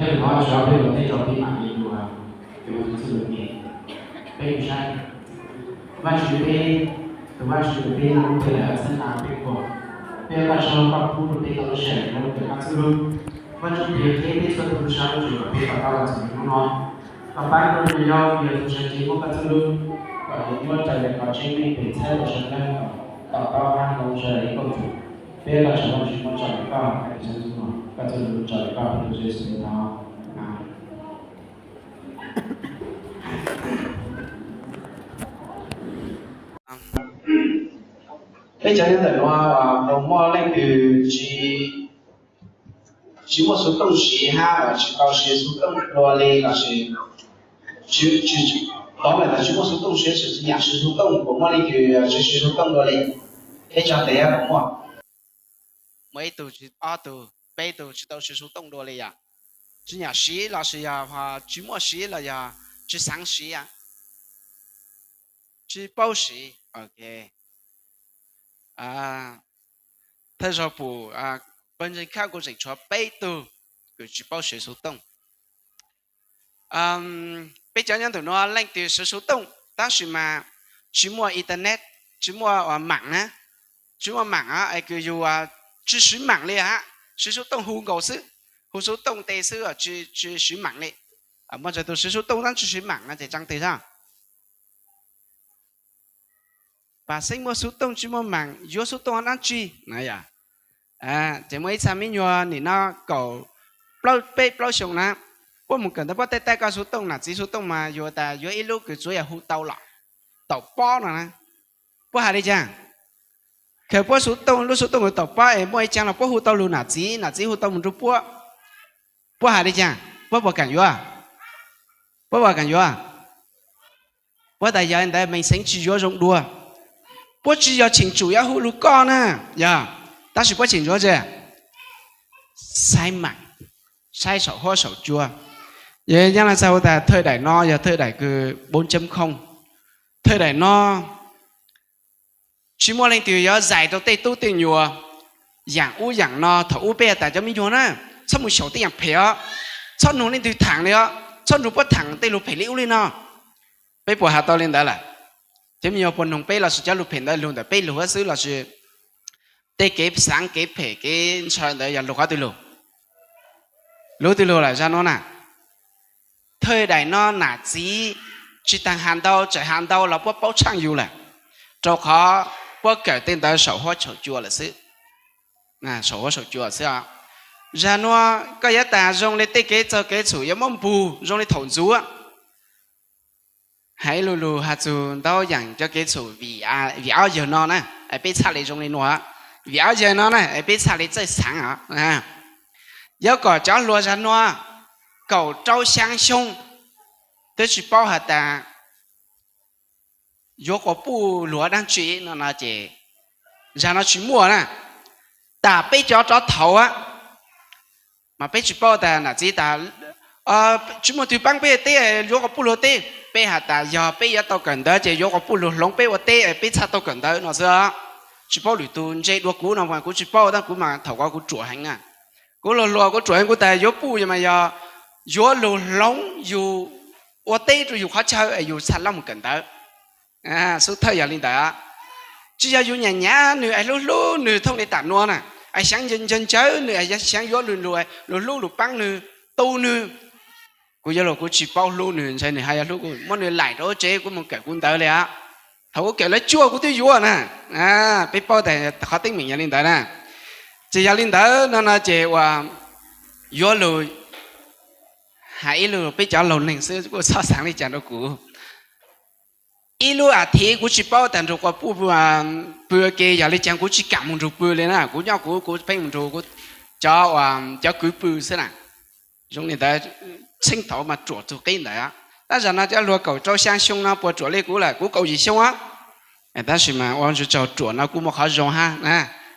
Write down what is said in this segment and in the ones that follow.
Peb thov Vajtswv peb los tej rau peb mam li yuav tus txuj lus nyeem. Peb mus saib. Vajtswv peb, tus Vajtswv peb, peb txhab na peb khuam, peb ua Vajtswv koj pub rau peb tau lub sij hawm no kawm koj txuj lus. Vajtswv qhia peb txhua tus lub sab lub tsev kom peb to taub los txog hnub no. Koj pab rau nyuam yaus yog tus sawv cev muab koj txuj lus, kom yuav muab raws li qhov tseeb meej pem txhawb rau sawv daws kom to taub hab zoo raws li koj txuj. Peb ua Vajtswv muab tso rau koj, koj txuj lus tso rau koj, peb tus Tswv Yexus thov. Peb cov nyob ntawm no puas muaj leej twg tsis, tsis muaj xov tooj siv hab tsis tau siv xov tooj dua li lossis tsis, tsis, tsis, tov lawm tas tsis muaj xov tooj siv, tsis, tsis nyam siv xov tooj, puas muaj leej twg tsis siv xov tooj dua li? Peb tso tes puas muaj? Muaj ib tug, ob tug, peb tug tsis tau siv xov tooj dua li yom? Tsis nyam siv lossis yog tsis muaj siv los yog tsis xaav siv? Tsis paub siv, ok. Thawj zaug pum pawg ntseeg khab kuj tseem tshuav peb tug kws tsis paub siv xov tooj. Peb cov nyob ntawm no leej twg siv xov tooj tab sis mas tsis muaj internet, tsis muaj maam na, tsis muaj maam es kws yus tsis siv maam li hab, siv xov tooj hu nkaus xwb, hu xov tooj tes xwb, tsis siv maam li. Muaj ntsis tus siv xov tooj tab tsis siv maam no ces tsaa twg sab? Pam xeeb muaj xov tooj tsis muaj maam, yuav xov tooj dab tsi na yom? Ces muaj ib txha me nyuam nim no kaum peb plaub xyoo na, puab mus kawm ntawv puab taij taij koj xov tooj, nam txiv xov tooj mas yuav tas yuav ib lub kws tsuav yog hu tau los taum pob no na. Puab has li cas? Khaws puab xov tooj, lub xov tooj kws taum pob es muaj ib caag los puab hu tau lug nam txiv, nam txiv hu tau mus nrug puab. Puab has li cas? Puab puas kaam yuav? Puab puas kaam yuav? Puab tas yog li ntawd Meej Xeev tsis yuav zoo dua. Puab tsis yog cheem tsum yuav hu lug koj na, yog, tab sis puab cheem tsum ze saib maam, saib saum huab saum cua. Yog nyob no txhais tau tas thawj daim no yog thawj daim kws bốn chấm không. Thawj daim no tsis muaj leej twg yuav zais rau tej tub tej nyuam yaam ub yaam no. Thaum ub peb has tas cov me nyuam na, txhob mus xyaum tej yaam phem os, txhob nug leej twg thaam li os, txhob nrug puab thaam tej lug phem li ub li no. Peb puas has tau li ntawd lawm? Cov me nyuam puas nug peb lossis cov lug phem ntawd lug ntawm peb lug xwb lossis tej kev xaav kev phem kev ntshaw ntawd yog lug qhov twg lug? Lug twg lug lawm zag nuav na? Thawj daim no nam txiv tsis taag has ntau, tseem has ntau los puab paub tshaaj yus lawm, rau qhov puab kawm tej ntawd saum huab saum cua lawm xwb. Saum huab saum cua xwb. Zag nuav koj yuav tas zoo li tej kev txaug kev txhum yuav muab npug zoo li thaum ntxuav. Hais ib lu lug has txug ntau yaam cov kev txhum vim ob yawg no na, peb txhaj li zoo li nuav, vim ob yawg no na peb txhaj li txawj xaav os. Yuav kom cov hluas zag nuav kaum rau xyaa xyoo twb tsis paub has tas yuav quas puj lug dab tsi no no ces zag no tsis muaj na. Tas peb cov rov thaum mas peb tsis paub tas nam txiv tas tsis muaj twg paab peb teb yuav quas puj lug teb. Peb has tas yog peb yuav tau kawm ntawv ces yuav quas puj lug hloov peb ua teb, peb txhaj tau kawm ntawv no xwb. Tsis paub lwm tug ntse dua kuv no mas kuv tsis paub, tab kuv mas thaum ko kuv ruam heev na. Kuv lug hluas kuv ruam heev, kuv tas yuav puj mas yog yuav lug hloov yus ua teb rau yus qhov chaw es yus txhaj lab mus kawm ntawv. Xub thawj yog li ntawd, tsis yog yus nyam nyam nwg es hlub hlub nwg thooj li tam nuav na, es xyaav ncaws ncaws nwg es xyaav yuav lug lug hlub lug paab nwg, tu nwg. Kuv yuav lug kuv tsis paub hlub nwg, ntshai nwg haj yuav hlub kuv, muab nwg laim rau ub tsev kuv mus kawm kuv ntawv li os. Thaum kuv kawm lab cuaj kuv twb yuav na. Peb paub tas qhov teeb meem yog li ntawd na. Ces yog li ntawd no no ces ua yuav lug hais ib lug peb cov laug neeg xwb kuj txhob xaav li cas rau kuv. Ib lub as thiv kuv tsis paub tas nrug quas puj pw ua ke yog li cas, kuv tsis kam mus nrug pw li na. Kuv nyob kuv, kuv pheej mus nrug cov, cov kwv pw xwb na. Zoo li ntawd, txheej thaud mas ruam txug qib ntawd. Tab zag no cov hluas kaum rau xyaa xyoo no puas ruam li kuv lawm? Kuv kaum yim xyoo os. Tab sis mas ua tsaug, ruam no kuj muaj qhov zoo hab,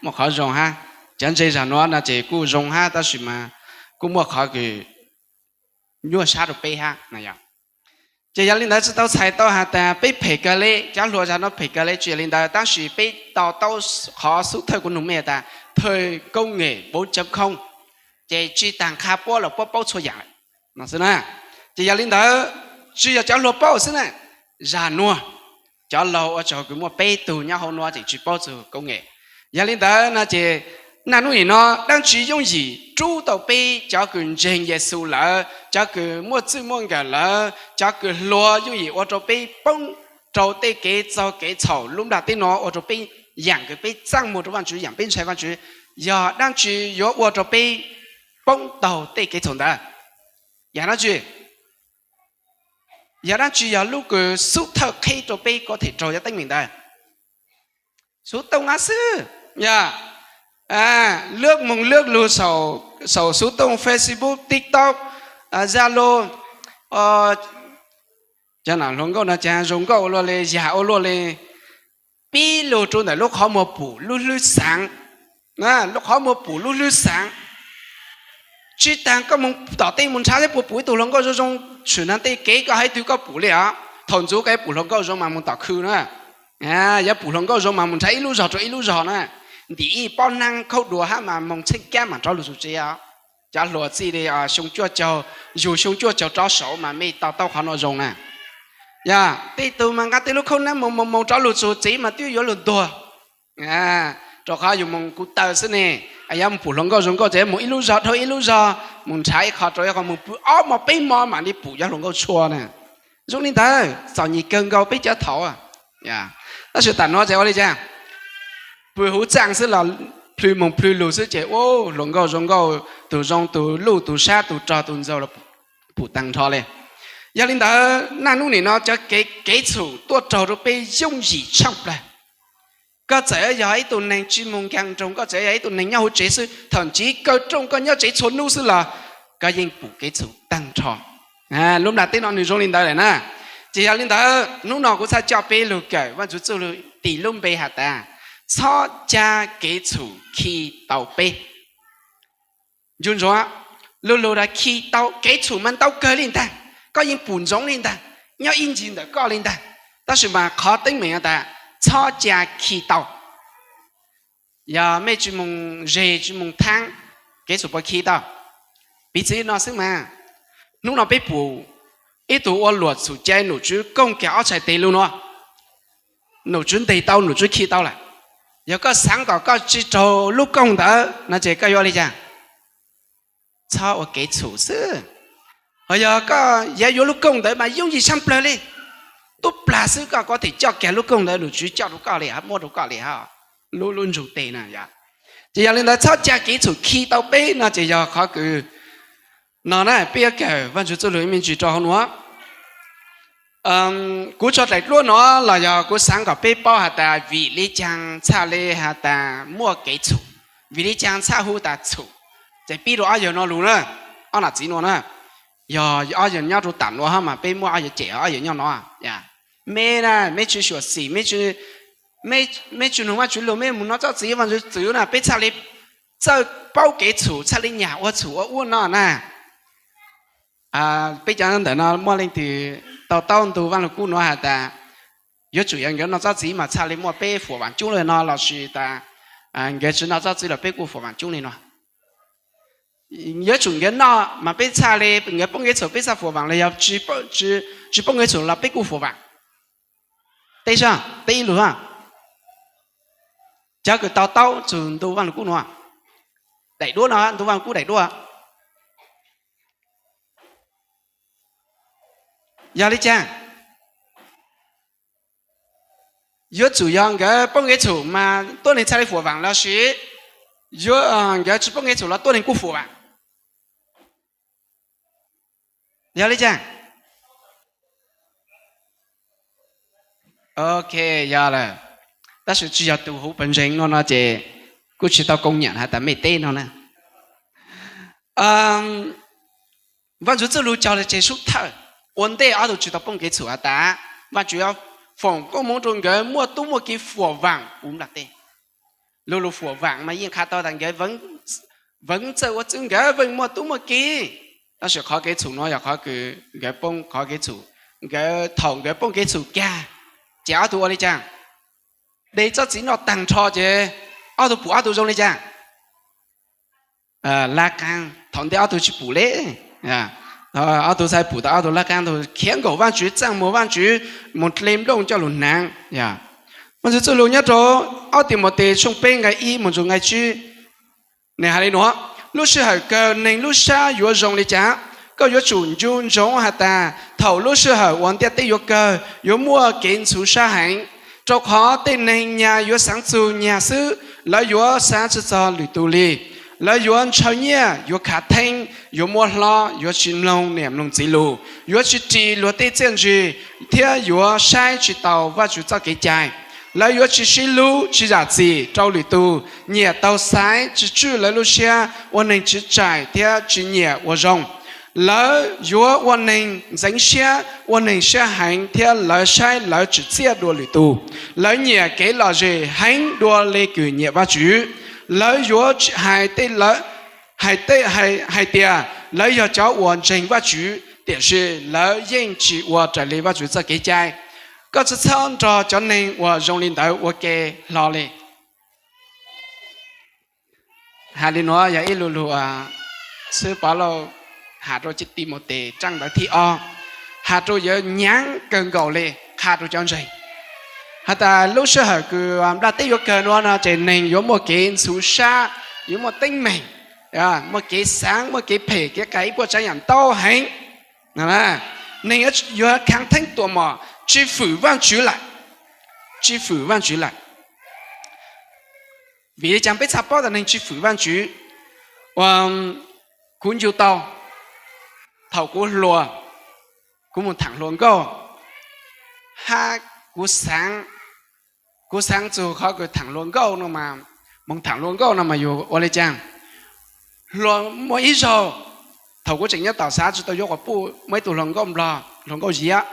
muaj qhov zoo hab. Cov ntse zag nuav no ces kuj zoo hab tab sis mas kuj muaj qhov kws nyuaj sab rau peb hab. Ces yog li ntawd tsis tau txhais tau has tas peb phem kawg li, cov hluas zag no phem kawg li, tsis yog li ntawd, tab sis peb to taub qhov xub thawj kuv nug mej tas thời công nghệ bốn chấm không, ces tsis taag qha puab los puab paub txhua yaam. no xwb na. Ces yog li ntawd, tsis yog cov hluas paub xwb na, zag nuav, cov laug ua tsaug kws muaj peb tug nyob hauv nuav tseem tsis paub txug koob nge. Yog li ntawd no ces naj nub nim no dlaab tsi yooj yim rub tau peb cov kws ntseeg Yexus lawm, cov kws muaj txwj muaj nkawm lawm, cov kws hluas yooj yim ua rau peb poob rau tej kev txaug kev txhaum lub nplaj teb no, ua rau peb yaam kws peb txaaj muag rau Vaajtswv, yaam peb ntshai Vaajtswv, yog dlaab tsi yuav ua rau peb poob taug tej kev txhaum ntawd? Yog dlaab tsi? Yog dlaab tsi yog lub kws xub thawj qheb rau peb kuj them raug cov teeb meem ntawd? Xuv tooj ab xwb. Yog lub moog lub lug saum xuv tooj, Facebook, TikTok, Zalo, cov hluas nkauj no ces zoo nkauj ua luaj li, yag ua luaj li. Pib lug rua ntawm lub qhov muag pum lub hlwb xaav, lub qhov muag pum lub hlwb xaav. Tsi taag koj moog tom tej moog nrhav thiab puas pum ib tug hluas nkauj zoo zoo, tshwm nag tej kev koj hais twg koj pum li os. Thaum ntxuv koj yuav pum hluas nkauj zoo mas moog tom khw na, yuav pum hluas nkauj zoo mas moog nrhav ib lub zog rua ib lub zog na, ntim ib pob naab khaub dua hab mas moog tsheej kab mam rov lug txug tsev os. Cov hluas txij li xyoo cuaj caug, yug xyoo cuaj caug rov saud mas mej to taub qhov no zoo na. Yog tej tug mas nqa tej lub khaub naab moog moog moog rov lug txug tsev mas twb yuav lug ntuag. Rau qhov yug moog kuv taw xwb ne, yuav moog pum hluas nkauj zoo nkauj ces moog ib lub zog dhau ib lub zog, moog nrhav ib qho rau ib qho, moog pw ob mos peb mos mam li pum cov hluas nkauj tshua na. Zoo li ntawd txom nyem kawg nkaus peb cov thaud. Tab sis tam nuav ces ua li cas? Pw huv txaaj xwb los plhws moog plhws lug xwb ces ua hluas nkauj zoo nkauj, tug zoo tug luj tug sab tug rog tug ntxaug los pum taag nrho li. Yog li ntawd naj nub nim no cov kev txhum tuaj raug rau peb yooj yim tshaaj plawg. Koj txawm yog ib tug neeg tsi moog nkaag nroog, koj txawm yog ib tug neeg nyob huv tsev xwb, thaum ntsis kaw rooj koj nyob tsev txhua nub xwb los koj yeej pum kev txhum taag nrho. Lub nplaj teb no nwg zoo li ntawd lawm na. Ces yog li ntawd hnub no kuv txhaj coj peb lug kawm Vaajtswv txuj lug tim lub npe has tas, txhob ca kev txhum khi tau peb. Ncu ntsuav, lu lug has khi tau, kev txhum mas ntau kawg li ntag, koj yeej pum ntsoov li ntag, nyob ib ncig ntawm koj li ntag, tab sis mas qhov teeb meem tas txhob ca khi tau. Yog mej tsi moog zeg tsi moog thaab, kev txhum puas khi tau? Piv txwv no xwb mas, hnub no peb pum ib tug ua luam txhum cai, num tswv kooj kag ob txhais tes lug nuav, num tswv nteg tau, num tswv khi tau lawm. Yog koj xaav kom koj tsi raug lub kooj ntawd no ces koj yuav ua li cas? Txhob ua kev txhum xwb. Ho yog koj yuav yuav lub kooj ntawd mas yooj yim tshaaj plawg li, tub plag xwb koj kuj them coj kag lub kooj ntawd, num tswv coj rau koj li, muab rau koj li, lub lub ntsug teg na. Ces yog li ntawd txhob ca kev txhum khi tau peb no ces yog qhov kws no na, peb yuav kawm Vaajtswv txuj lug ib me ntsis rau hauv nuav. Kuv tso daim duab no los yog kuv xaav kom peb paub has tas vim li caag txhaj li has tas muaj kev txhum, vim li caag txhaj hu tas txhum. Ces pib rau ob yawg no lug na, ob nam txiv nuav na. Yog ob yawg nyob rau tam nuav hab mas peb muab ob yawg cem, ob yawg nyob no. Me na, meb tsi xyuam xim, meb tsi nug Vaajtswv lug, meb moog nov txoj txwv Vaajtswv txwv na, peb txhaj li txawj paub kev txhum, txhaj li nyam ua txhum ua ub no na. Peb cov ntawm no muaj leej twg to taub ntu Vaaj Lug Kub nuav has tas, yuav tsum yog nkawd noj txob txiv mas txhaj li muaj peb fuam vaam coob le no lossis tas nkawd tsi noj txob txiv los peb kuj fuam vaam coob le no? Yuav tsum nkawd noj mas peb txhaj li, nkawd poob kev txhum peb txhaj fuam vaam los yog tsi poob kev txhum los peb kuj fuam vaam? Teb sab, teb ib lug. Cov kws to taub txug ntu Vaaj Lug Kub nuav, daim duab no, ntu Vaaj Lug Kub daim duab, yog li cas? Yuav tsum yog nkawd poob kev txhum mas tuab neeg txhaj li fuam vaam lossis yuav nkawd tsi poob kev txhum los tuab neeg kuj fuam vaam? Yog li cas? Ok, yog lawm. Tab sis tsi yog tus huv pawg ntseeg no no ces kuj tsi tau koo nyam has tas mej teb no na. Vaajtswv txuj lug cog le tseg sub thawj, ua ntej ob tug tsi tau poob kev txhum has tas Vaajtswv yuav foom koob moov rua nkawd muaj tub muaj ki fuam vaam puv nplaj teb. Lu lug fuam vaam mas yeej qha tau tas nkawd veev txawj ua txwv, nkawd veej muaj tub muaj ki. Tab sis qhov kev txhum no yog qhov kws nkawd poob qhov kev txhum, nkawd thaum nkawd poob kev txhum kag, ces ob tug ua li cas? De txob txiv noj taag nrho ces ob tug pum ob tug zoo li cas? Laj qaag, thaum ntej ob tug tsi pum le. Ob tug ntxhais pum tau ob tug laj qaab, tug khiav nkaum Vaajtswv, txaj muag Vaajtswv, moog dle nplooj coj lug hnaav. Vaajtswv txuj lug nyob rau ob Timautes tshooj peb nqai ib moog rua nqai tsib. Nwg has le nuav: Lub sij hawm kawg neeg lub sab yuav zoo le caag? Koj yuav tsum ncu ntsoov has tas, thaum lub sij hawm uas ntiaj teb yuav kawg, yuav muaj kev ntxhuv sab heev, rau qhov tej neeg nyag yuav xaav txug nyag xwb, lawv yuav xaav tsi txog lwm tug li. Lawv yuav ntshaw nyiaj, yuav khav theeb, yuav muab hlob, yuav tsi mloog niam mloog txiv lus, yuav tsi ris luag tej txiaj ntsig, thiab yuav saib tsi taus Vaajtswv txoj kev cai. Lawv yuav tsi sib hlub, tsi zam txim rau lwm tug, nyiam taug xaiv, tsi tswj lawv lub siab, ua neeg tsiv tsaim thiab tsi nyiam ua zoo. Lawv yuav ua neeg ntxeev siab, ua neeg siab heev, thiab lawv saib lawv tsim txiaj dua lwm tug. Lawv nyiam kev lom zem heev dua le kws nyiam Vaajtswv. Lawv yuav hais tias lawv yog cov uas ntseeg Vaajtswv, tiam sis lawv yeej tsi ua raws li Vaajtswv txoj kev cai. Koj tsi txhob nrog cov neeg uas zoo li ntawd ua ke hlo li. Has le nuav yog ib lu lug uas xib hwb Pov Lauj has rau Timautes tsab ntawv thib ob, has rau yuav nyaav kawg nkaus le, qha rau cov ntseeg has tas lub sij hawm kws nplaj teb yuav kawg nuav no ces neeg yuav muaj kev ntxhuv sab, yuav muaj teeb meem, muaj kev xaav, muaj kev phem, kev qas, ib puab tsaav yaam ntau heev. Neeg yuav khav theeb tuam mom, tsi fwm Vaajtswv lawm, tsi fwm Vaajtswv lawm. Vim le caag peb txhaj paub tas neeg tsi fwm Vaajtswv? Ua, kuv ncu tau, thaum kuv hluas, kuv moog thaam hluas nkauj, hab kuv xaav, kuv xaav txug qhov kws thaam hluas nkauj no mas, moog thaam hluas nkauj no mas yug ua le caag? Hluas muaj ib zaug, thaum kuv tseem nyob tom xav tsi tau yuav quas puj, muaj ib tug hluas nkauj nplog, hluas nkauj Ziab,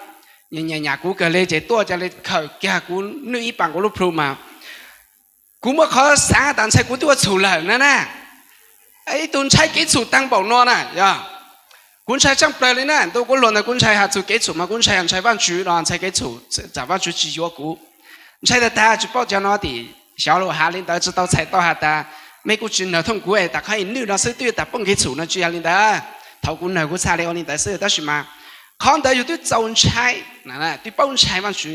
nyam nyam kuv kawg le ces tuaj ca le khawm kag kuv nwj ib paas kuv lub plhu mas kuv muaj qhov xaav tas ntshai kuv twb ua txhum lawm na na. Ib tug ntshai kev txhum taag npaum nuav na yog. Kuv ntshai tshaj plawg li na, ntu kuv hluas ntawd kuv ntshai has txug kev txhum mas kuv ntshai, ntshai Vaajtswv los ntshai kev txhum, tsam Vaajtswv tsi yuav kuv. Ntshai tag tag tsi paub cov no tim xyov lug has li ntawd tsi tau txhais tau has tas mej kuj tsi nawg thooj kuv tas qhov nwj no xwb twb yuav tas poob kev txhum no tsi yog li ntawd. Thaum kuv nawg kuv txhaj le ua li ntawd xwb tab sis mas qhov ntawd yug twb txaus ntshai, twb paub ntshai Vaajtswv.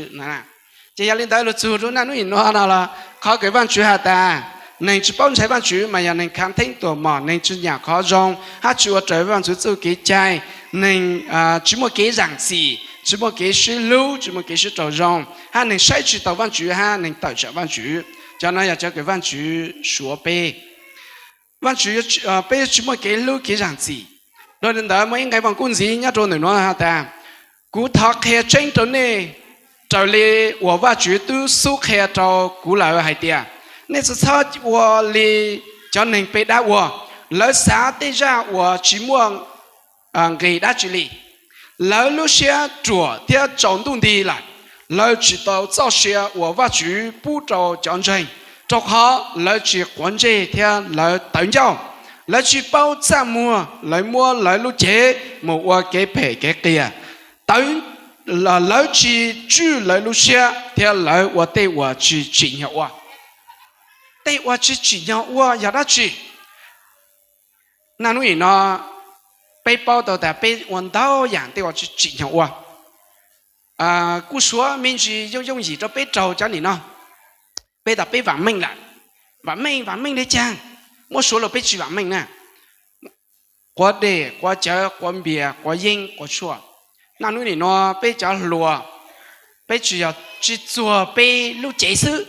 Ces yog li ntawd lug txug rua naj nub nim nuav no los qhov kws Vaajtswv has tas neeg tsi paub ntshai Vaajtswv mas yog neeg khav theeb tuam mom, neeg tsi nyam qhov zoo hab tsi ua raws Vaajtswv txuj kev cai, neeg tsi muaj kev zaam txim, tsi muaj kev sib hlub, tsi muaj kev sib raug zoo, hab neeg saib tsi tau Vaajtswv hab neeg tawm tsam Vaajtswv. Cov no yog cov kws Vaajtswv suav peb. Vaajtswv, peb tsi muaj kev hlub kev zaam txim. Dua li ntawd muaj ib nqe Vaaj Kub ntxiv nyob rua ntawm nuav has tas, kuv thov qhia tseeb rau nej raws li uas Vaajtswv twb xub qhia rau kuv lawm hais tias, nej tsi txhob ua li cov neeg pe dab ua. Lawv xav tej zaj uas tsi muaj nqis dab tsi li. Lawv lub siab ruam thiab tsaus ntuj nti lawm. Lawv tsis tau txoj sia uas Vaajtswv pub rau cov ntseeg, rau qhov lawv tsis quav ntsej thiab lawv tawv ncauj. Lawv tsis paub txaj muag, lawv muab lawv lub cev mus ua kev phem kev qias. Lawv tsis tswj lawv lub siab thiab lawv ua tej uas tsis tsim nyog ua. Tej uas tsis tsim nyog ua yog dab tsi? Naj nub nim no peb paub tau tas peb ua ntau yaam tej uas tsis tsim nyog ua. Kuj suav me ntsis yooj yooj yim rau peb raug cov nim no. Peb tas peb vaam meej lawm. Vaam meej, vaam meej le caag? Muab suav lug peb tsis vaam meej na. Quav dej, quav cawv, quav npias, quav yeeb, quav tshuaj. Naj nub nim no peb cov hluas, peb tsis yog tsis txuag peb lub cev xwb,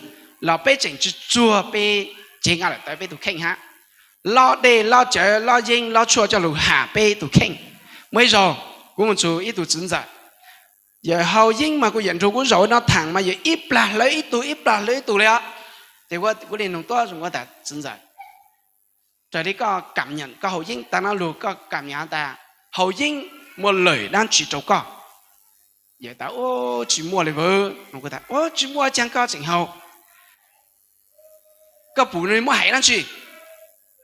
los peb tseem tsis txuag peb cev nqaj lawm tawv peb tug kheej hab. Lob dej, lob cawv, lob yeeb, lob tshuaj coj lug ham peb tug kheej. Muaj ib zaug kuv mus txug ib tug txiv ntxawm, yawm haus yeeb mas kuj yawm nrug kuv zaum no thaam mas yawm ib plag hlawv ib tug, ib plag hlawv ib tug li os. Ces kuv le nug tuab zoo tas txiv ntxawm, raws li koj kam nyam koj haus yeeb taag no lug koj kam nyam tas haus yeeb muaj lwm dlaab tsi rau koj? Yawm tas, tsis muaj li vwv. Kuv tas, tsis muaj caag koj tseem haus? Koj pum nwg muab hais dlaab tsi?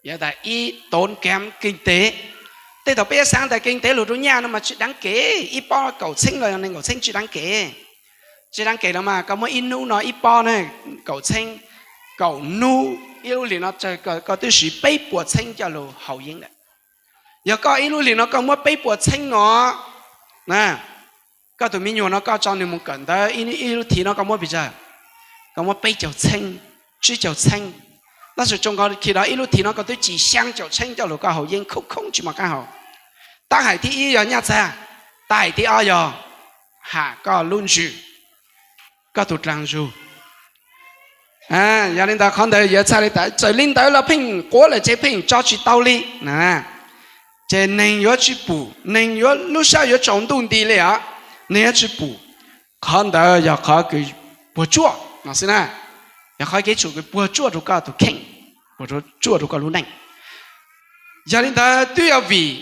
Yawm tas, ib tốn kém kinh tế. Tej thaum peb yuav xaav tas kinh tế lug rua nyaj no mas tsis đáng kể, ib pob kaum txheeb los yog neeg kaum txheeb tsis đáng kể. Tsis đáng kể los mas koj muab ib hnub no ib pob na, kaum txheeb, kaum hnub ib lub hlis no tsawg koj twb siv peb puas txheeb coj lug haus yeeb lawm. Yog koj ib lub hlis no koj muab peb puas txheeb no, koj tus me nyuam no koj tso nws mus kawm ntawv ib lub hlis no koj muab pes tsawg? Koj muab peb caug txheeb, tsib caug txheeb. Tab sis tsoom kho khi ib lub hlis no koj twb ci xyaa caum txheeb coj lug koj haus yeeb khoob khoob tsis muaj qab hau. Tab hais thib ib yog nyaj txag, tab hais thib ob yog ham koj lub ntsws, koj tus dlaag zug. Yog li ntawd qhov ntawd yuav txhaj li tas txawm li ntawd los pheej quav lawm ces pheej tso tsis tau li. Ces neeg yuav tsis pum, neeg yuav lub sab yuav tsaus ntuj nti li os, neeg yuav tsis pum. Qhov ntawd yog qhov kws puag tsuaj no xwb na, yog qhov kev txhaum kws puag tsuaj rau koj tus kheej, puag tsuaj rau koj lub neej. Yog li ntawd twb yog vim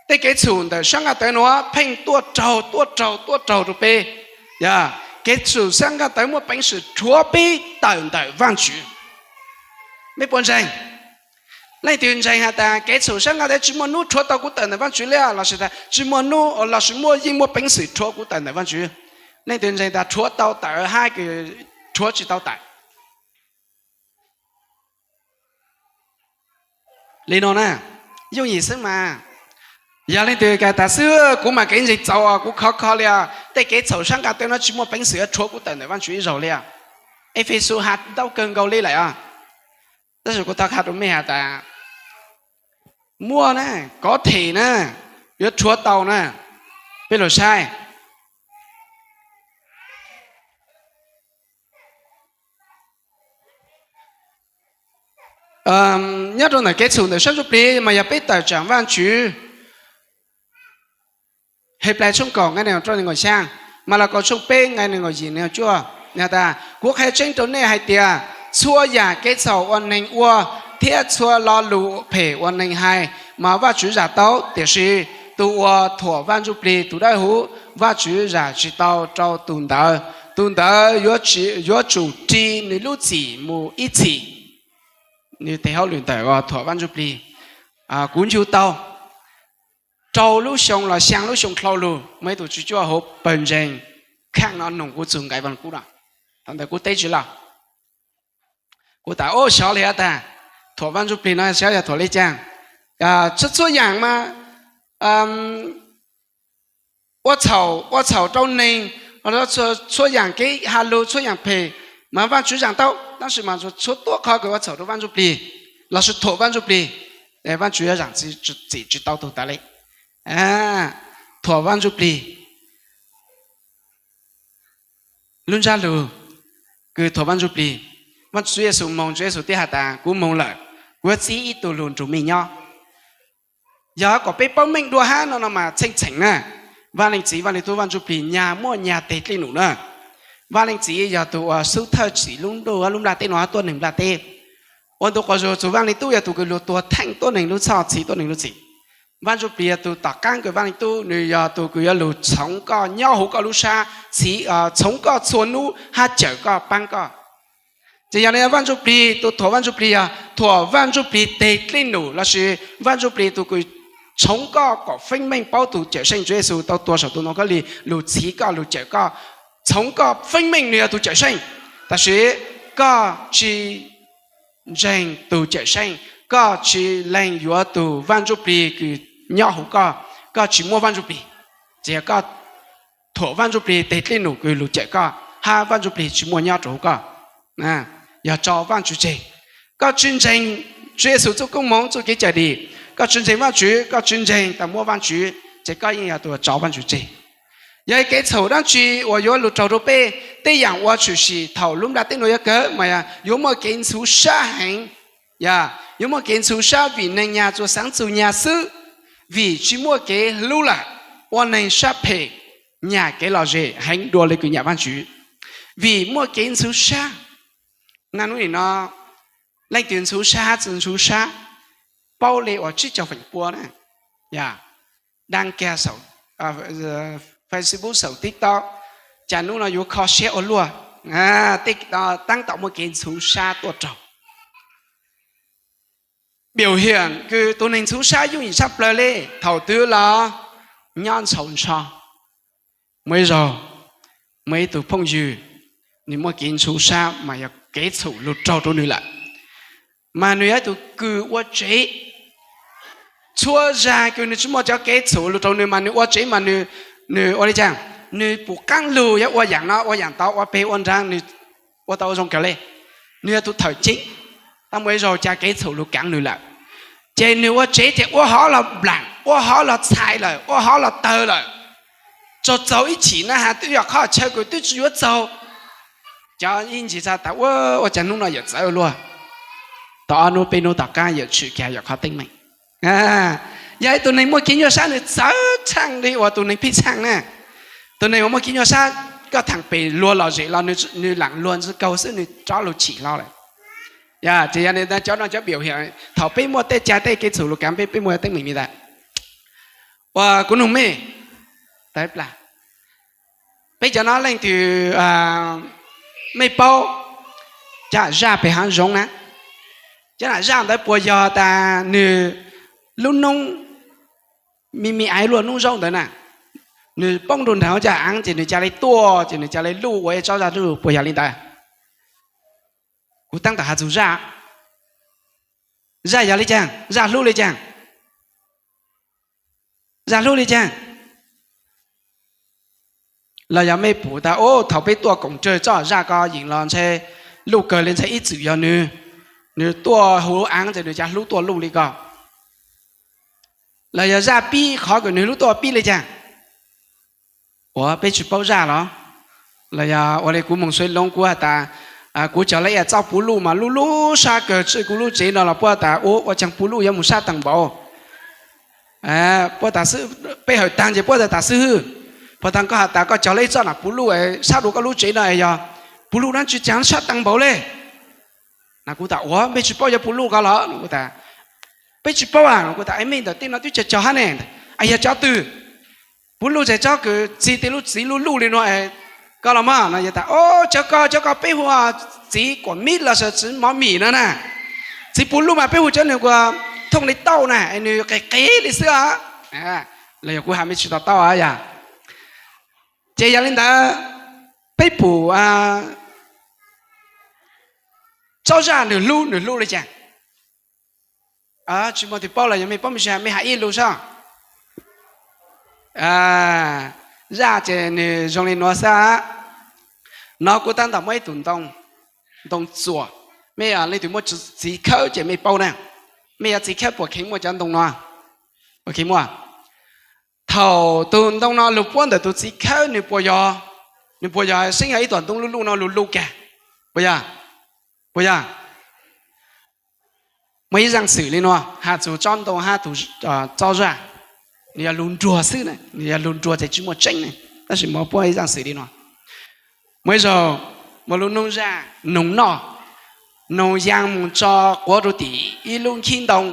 tej kev txhaum ntawm sab nqaj tawv nuav pheej tuaj raug tuaj raug tuaj raug rau peb. Yog kev txhaum sab nqaj tawv muaj peev xwm rhuav peb tawm ntawm Vaajtswv. Mej puas ntseeg? Leej twg ntseeg has tas kev txhaum sab nqaj tawv tsis muaj nub rhuav tau kuv tawm ntawm Vaajtswv li los sis tas tsis muaj nub los sis muaj yeej muaj peev xwm rhuav kuv tawm ntawm Vaajtswv? Leej twg ntseeg tas rhuav tau tawm hab kws rhuav tsis tau tawm? Li no na, yooj yim xwb mas. Yog leej twg tas xwb kuv mas kev ntseeg txaus, kuv khov kho li os, tej kev txhaum sab nqaj tawv no tsis muaj peev xwm yuav rhuav kuv tawm ntawm Vaajtswv ib zaug li os. Efexus has ntau kawg nkaus li lawm os. Tab sis kuv thov qha rau mej has tas muaj na, kov them na, yuav rhuav tau na. Peb los saib nyob rau ntawm kev txhaum ntawm sab ntsuj plig mas yog peb tawm tsam Vaajtswv. Heplais tshooj kaum nqai nees nkaum rau nees nkaum xyaa, Malakaus tshooj peb nqai nees nkaum yim nees nkaum cuaj, tas, kuv qhia tseeb rau nej hais tias txhua yam kev txhaum uas neeg ua thiab txhua lo lus phem uas neeg hais mas Vaajtswv zam tau, tiam sis tus uas thuam Vaaj Ntsuj Plig tus Dawbhuv, Vaajtswv zam tsis tau rau tus ntawd. Tus ntawd yuav tsum ris nws lub txim mus ib txhis. Nws tes hauj lwm ntawm uas thuam Vaaj Ntsuj Plig. Kuv ncu tau rau lub xyoo los xyaa lub xyoo dlhau lug muaj ib tug tswv cuab hauv pawg ntseeg khaaj no noog kuv txug nqai Vaaj Lug Kub no. Thaum ntawd kuv teb tsis lawm. Kuv tas, o, xyov li has tas thuam Vaaj Ntsuj Plig no xyov yog thuam li cas. Txhua txhua yaam mas ua txhaum, ua txhaum rau neeg, txhua yaam kev has lug, txhua yaam phem mas Vaajtswv zaam tau, tab sis mas txhua tuab qhov kws ua txhaum rau Vaaj Ntsuj Plig lossis thuam Vaaj Ntsuj Plig, Vaajtswv yuav zaam txim tsis tau tug ntawd li. Thuam Vaaj Ntsuj Plig, lub ntsab lug kws thuam Vaaj Ntsuj Plig, Vaajtswv Yexus moog, Tswv Yexus teb has tas, kuv moog lawm, kuv yuav txib ib tug lug nrug mej nyob. Yog kom peb paub meej dua hab no no mas txheej txheem na. Vaaj Leej Txiv, Vaaj Leej Tub, Vaaj Ntsuj Plig nyag muaj nyag teg dlej num na. Vaaj Leej Txiv yog tug uas xub thawj txim lub ntuj lub nplaj teb nuav tuab neeg nplaj teb. Ua ntu quas zug txug Vaaj Leej Tub yog tug kws lug tuag theej tuab neeg lub txhoj, txhiv tuab neeg lub txim. Vaaj Ntsuj Plig yog tug tom qaab kws Vaaj Leej Tub, nws yog tug kws yuav lug txhoov koj nyob huv koj lub sab, txhoov koj txhua nub hab cawm koj, paab koj. Ces yog le Vaaj Ntsuj Plig, tug thuam Vaaj Ntsuj Plig yog thuam Vaaj Ntsuj Plig teg dlej num lossis Vaaj Ntsuj Plig tug kws txhoov koj kom feeb meej paub tug Cawmseej Tswv Yexus tau tuag saum tus ntoo khaub lig lug txhiv koj, lug cawm koj, txhoov koj feeb meej nws yog tug Cawmseej. Tab sis koj tsis ntseeg tug Cawmseej, koj tsis lees yuav tug Vaaj Ntsuj Plig kws nyob huv koj, koj tsis muaj Vaaj Ntsuj Plig, ces yog koj thuam Vaaj Ntsuj Plig teg dlej num kws lug cawm koj, hab Vaaj Ntsuj Plig tsis muaj nyob rau huv koj, yog tso Vaajtswv tseg. Koj tsis ntseeg Tswv Yexus txuj koob moov, txuj kev cawm dim, koj tsis ntseeg Vaajtswv, koj tsis ntseeg tas muaj Vaajtswv, ces koj yeej yog tug tso Vaajtswv tseg. Yog kev txhaum dlaab tsi uas yuav lug raug rau peb? Tej yaam uas tshwm sim thaum lub nplaj teb nuav yuav kawg mas yuav muaj kev ntxhuv sab heev. Yuav muaj kev ntxhuv sab vim neeg nyag txuas xaav txug nyag xwb, vim tsis muaj kev hlub lawm, ua neeg sab phem, nyam kev lom zem heev dua le kws nyam Vaajtswv. Vim muaj kev ntxhuv sab, naj nub nim no leej twg ntxhuv sab hab tsi ntxhuv sab, paub le uas tsib caug feem pua na, daan kiag saum Facebook, saum TikTok, cas nub no yuav kho siab ua luaj, tej taab tom muaj kev ntxhuv sab tuaj raug. Piam hiam kws tug neeg ntxhuv sab yooj yim tshaj plawg le thaum twg los nyob ntxhov ntsho. Muaj ib zaug, muaj ib tug phooj ywg, nws muaj kev ntxhuv sab mas yog kev txhaum lug raug rau nws lawm, mas nws yog ib tug kws ua tsev, Txhua zag kws nws tsi muaj cov kev txhum lug rau nws mas nws ua tsev mas nws ua li cas? Nws pum qaab lug yuav ua yaam no ua yaam tod ua peg ua nraag, nws ua tau ua zoo kawg le. Nws yog tug thawm ceeb, tab muaj ib zaug ca kev txhum lug kaav nws lawm, ces nws ua tsev ces ua hov los nplaam, ua hov los txhais lawm, ua hov los tawg lawm. Txug txaus ib chim na has twb yog qhov chaw kws twb tsi yuav txaug. Cov ib ntsis tas ua, ua caag nub no yawm txawv luaj. Tom ob nub peb nub tom qaab yawm tshwm kag yawm qhov teeb meem. Yog ib tug neeg muaj kev nyuaj sab nws txawv tshaaj le uas tug neeg pheej tshaaj na. Tug neeg uas muaj kev nyuaj sab, koj thaam pem luag lom zem los nws laam luag ntsis kaug xwb nws rov lug chim hlo lawm. Ces yog li ntawd cov no cov piam hiam thaum peb muaj tej ca tej kev txhum lug kaav peb, peb muaj teeb meem li ntawd. Uas kuv nug mej, peb cov no leej twg mej paub cov zaj pem haav zoov na? Cov zaj ntawd puas yog tas nws lub noob me me aiv luaj noob zaub ntawd na, nws poob rau nraag cov aav ces nws ca le tuaj ces nws ca le luj ua ib tsob zaj luj puas yog li ntawd? Kuv taab tom has txug zaj. Zaj yog li caag? Zaj hlub li caag? Zaj hlub li caag? Los yog mej pum tas thaum peb tuaj koom tsawg tsob zaj ko yeem los ntshe luj kawg le ntshe ib txwm yog nws, nws tuaj huv aav ces nws ca hlub tuaj luj li ko. Los yog zaj pib qhov kws nws hlub tuaj pib li caag? Ua peb tsi paub zaj los? Los yog ua li kuv moog suav loov kuv has tas kuv cog le ib txoj puv luj mas luj luj sab kawg, tsi kuv lub tsev no los puab tas ua caag puv luj yuav moog sab taag npaum. Puab tas xwb, peb hawm taag ces puab tas tas xwb hwb. Puab tas koj has tas koj cog le ib txoj nam puv luj sab dua koj lub tsev no es yog puv luj dlaab tsi caag sab taag npaum le. Na kuv tas ua peb tsi paub yuav puv luj ko los? Peb tsi paub a. Kuv tas mej ntawm tej no twb cog cog hab ne, es yog cov twg? Puv luj ces tsob kws txi tej lub txiv luj luj li no, koj los mog no. Yog tas o, cov ko, cov ko peb hu txiv kuam mib los sis txiv mov mim no na. Txiv puv luj mas peb hu cov nws ua thooj li tauj na es nws qis qis li xwb os. Los yog kuv has mej tsi to taub yog. Ces yog li ntawd peb pum tsob zaj nws hlub, nws hlub li cas? Tsi muaj twg paub los yog mej paub mej has ib lug sab. Zaj ces nws zoo li nuav xwb. No kuv tab tom muaj ib tug ntoo, ntoo txuas. Mej leej twg muaj txiv khawb ces mej paub na. Mej yuav txiv khawb puas kheev muaj cov ntoo no? Puas kheev muaj? Thaum tug ntoo no lug puab ntawm tug txiv khawb nws puas yog, nws puas yog seeb yog ib tug ntoo luj luj no lug luj kag? Puas yog? Puas yog? Muaj ib zaaj xwm li no has txug tsob ntoo hab tug, tsob zaj. Nws yog lug nruag xwb, nws yog lug nruag ces tsi muaj tseeb ne, tab sis muaj puab ib zaaj xwm li no. Muaj ib zaug, muaj lub noob zaj noog noj, noog yaa moog tso quav rau tim ib lub nkhib ntoo,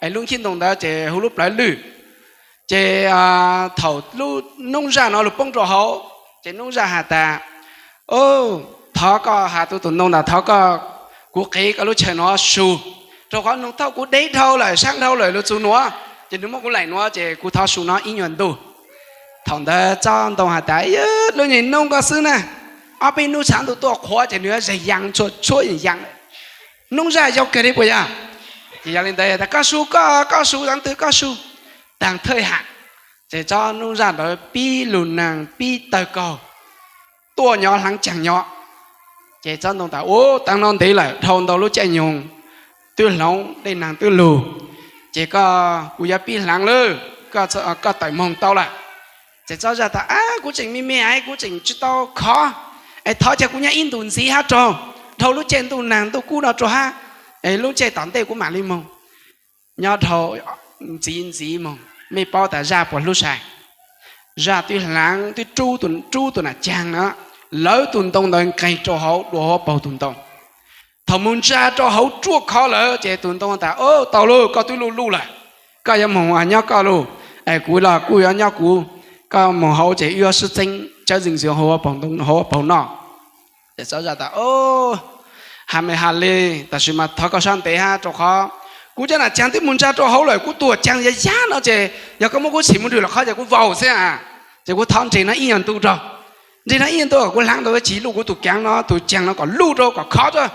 es lub nkhib ntoo ntawd ces hu lub plawv lwj. Ces thaum lub noob zaj no lug poob rau hauv, ces noob zaj has tas, thov koj has tug tug ntoo ntawd, thov koj, kuv qiv koj lub chaw no su, rau qhov noog thaum kuv deb dhau lawm, saab dhau lawm lug txug nuav, ces nws muab kuv laim nuav ces kuv thov su no ib nyuag ntuj. Thaum ntawd tsob ntoo has tas, lub nyuag noob ko xwb na, ob peb nub tshav ntuj tuaj qhuav ces nws zag yaa, tshuab yaa. Noob zaj yau kawg li puas yog? Ces yog li ntawd tas koj su, koj, koj su, taag twg koj su, taag thawj ham. Ces tsob noob zaj ntawd pib lug naag pib tawg kaug, tuaj nyob hlaav caag nyob. Ces tsob ntoo tas, u, taag no ntev lawm, dhau ntau lub caij nyoog, twb hloov dej naag twb lug, ces koj, kuv yuav pib hlaav lawm, koj tawm moog tau lawm. Ces tsob zaj tas, a, kuv tseem me me es kuv tseem tsi tau khov, es thov ca kuv nyob ib ntus ntxiv hab raug, dhau lub caij ntuj naag ntuj kub no rua hab, es lub caij tom ntej kuv mam li moog. Nyob dhau ntxiv ntxiv moog, mej paub tas zaj puas hlub sai? Zaj twb hlaav twb rub tug nam caag na, lawv tug ntoo ntawd nqeg rau hauv dua huab paug tug ntoo. Thaum moog ntsa rau hauv ruaj khov lawm ces tug ntoo tas, o, tau lauj, koj twb luj luj lawm, koj yuav moog nyob koj lauj, es kuv los kuj yuav nyob kuv, koj moog hauv ces wb yuav sib txeeb cawb ntxwg ntxwg hauv huab paug noj. Ces tsob zaj tas, o, has me has le, tab sis mas thov koj sab ntev hab rau qhov kuv cov nam caag twb moog ntsa rau hauv lawm, kuv tuag caag yog yag no ces yog koj muab kuv txhim moog nrug lwm qhov ces kuv vau xwb a. Ces kuv thov nres no ib nyuag ntu rau, nres no ib nyuag ntu kom kuv hlaav ntau, tsis luj kuv tug kaav no, tug caag no kom luj rau kom khov rau.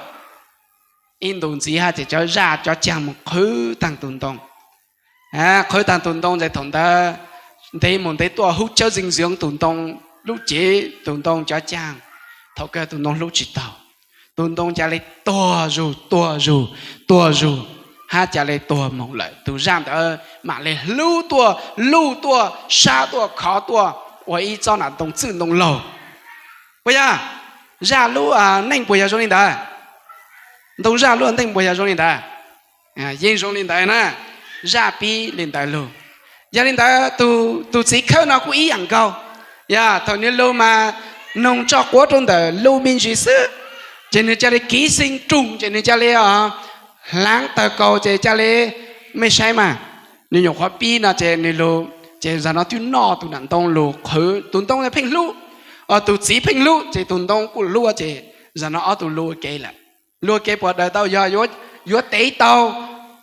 Ib ntus ntxiv hab ces cov zaj cov caag moog qhwv taag tug ntoo. Qhwv tag tus ntoo ces thaum ntawd ntev mus ntev tuaj hub cawb zee ntxoov tus ntoo lub cev, tus ntoo cov caag, thaum kawg tus ntoo hlub tsis taug. Tus ntoo ca le tuag zug tuag zug tuag zug, hab ca le tuag moog lawm. Tus zaj ntawd mam le hlub tuaj luj tuaj sab tuaj khov tuaj ua ib tsob nam ntoo txwj ntoo laug. Puas yog? Zaj lub neej puas yog zoo li ntawd? Ntoo zaj lub neej puas yog zoo li ntawd? Yeej zoo li ntawd na. Zaj pib li ntawd lug. Yog li ntawd tus txiv khawb no kuj ib yaam nkaus. Yog thaum nwg lug mas noog tso quav rau ntawm lub me ntsis xwb, ces nwg ca le kiv xeeb roog ces nwg ca le hlaav tawg kaus ces ca le, mej saib mas, nwg nyuam qhuav pib no ces nwg lug, ces zag no twb noj tus nam ntoo lug qhwv. Tus ntoo pheej hlub, tus txiv pheej hlub ces tus ntoo kuj hlub ces zag no ob tug lug ua ke lawm. Lug ua ke puas daws tau, yog yuav tev tau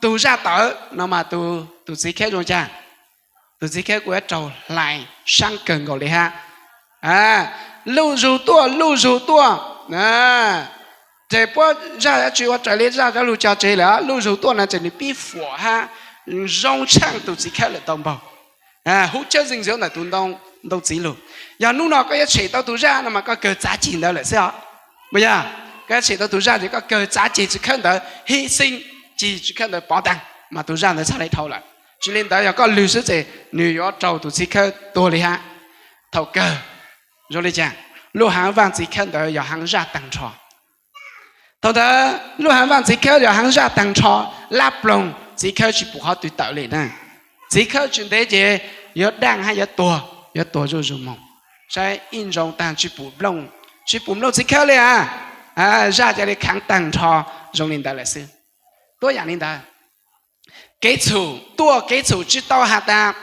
tus zaj tawv no mas tus txiv khawb zoo caag? Tus txiv khawb kuj yuav raug hlais saab kawg nkaus li hab. Luj zug tuaj luj zug tuaj, ces puab zaj yuav tsi ua raws li zaj cov lug cog tseg lawm, luj zug tuaj no ces nwg pib fuam hab zoo tshaaj tus txiv khawb lawm ntau npaug. Hub cawb zee ntxoov ntawm tus ntoo, ntoo txiv lug. Yog nub no koj yuav tshem tau tus zaj no mas koj kawg txav ceg ntawd lawm xwb os. Puas yog? Koj yuav tshem tau tus zaj ces koj kawg txav ceg txiv khawb ntawd, hib xeeb ceg txiv khawb ntawd pov taag mas tus zaj ntawd txhaj le dhau lawm. Tsi li ntawd yog koj lwg xwb ces nwg yuav raug tus txiv khawb tuag li hab. Thaum kawg zoo li cas? Lub haav vaaj txiv khawb ntawd yog haav zaj taag nrho. Thaum ntawd lub haav vaaj txiv khawb yog haav zaj taag nrho, lab ploog, txiv khawb tsi pum qhov twg tawm li na. Txiv khawb tsi ntev ces yuav daaj hab yuav tuag, yuav tuag zuj zus moog. Saib ib ntsoov taag tsi pum nplooj, tsi pum nplooj txiv khawb li a. Zaj ca le khaav taag nrho zoo li ntawd lawm xwb. Tuab yaam li ntawd, kev txhum tuaj kev txhum tsi tau has tas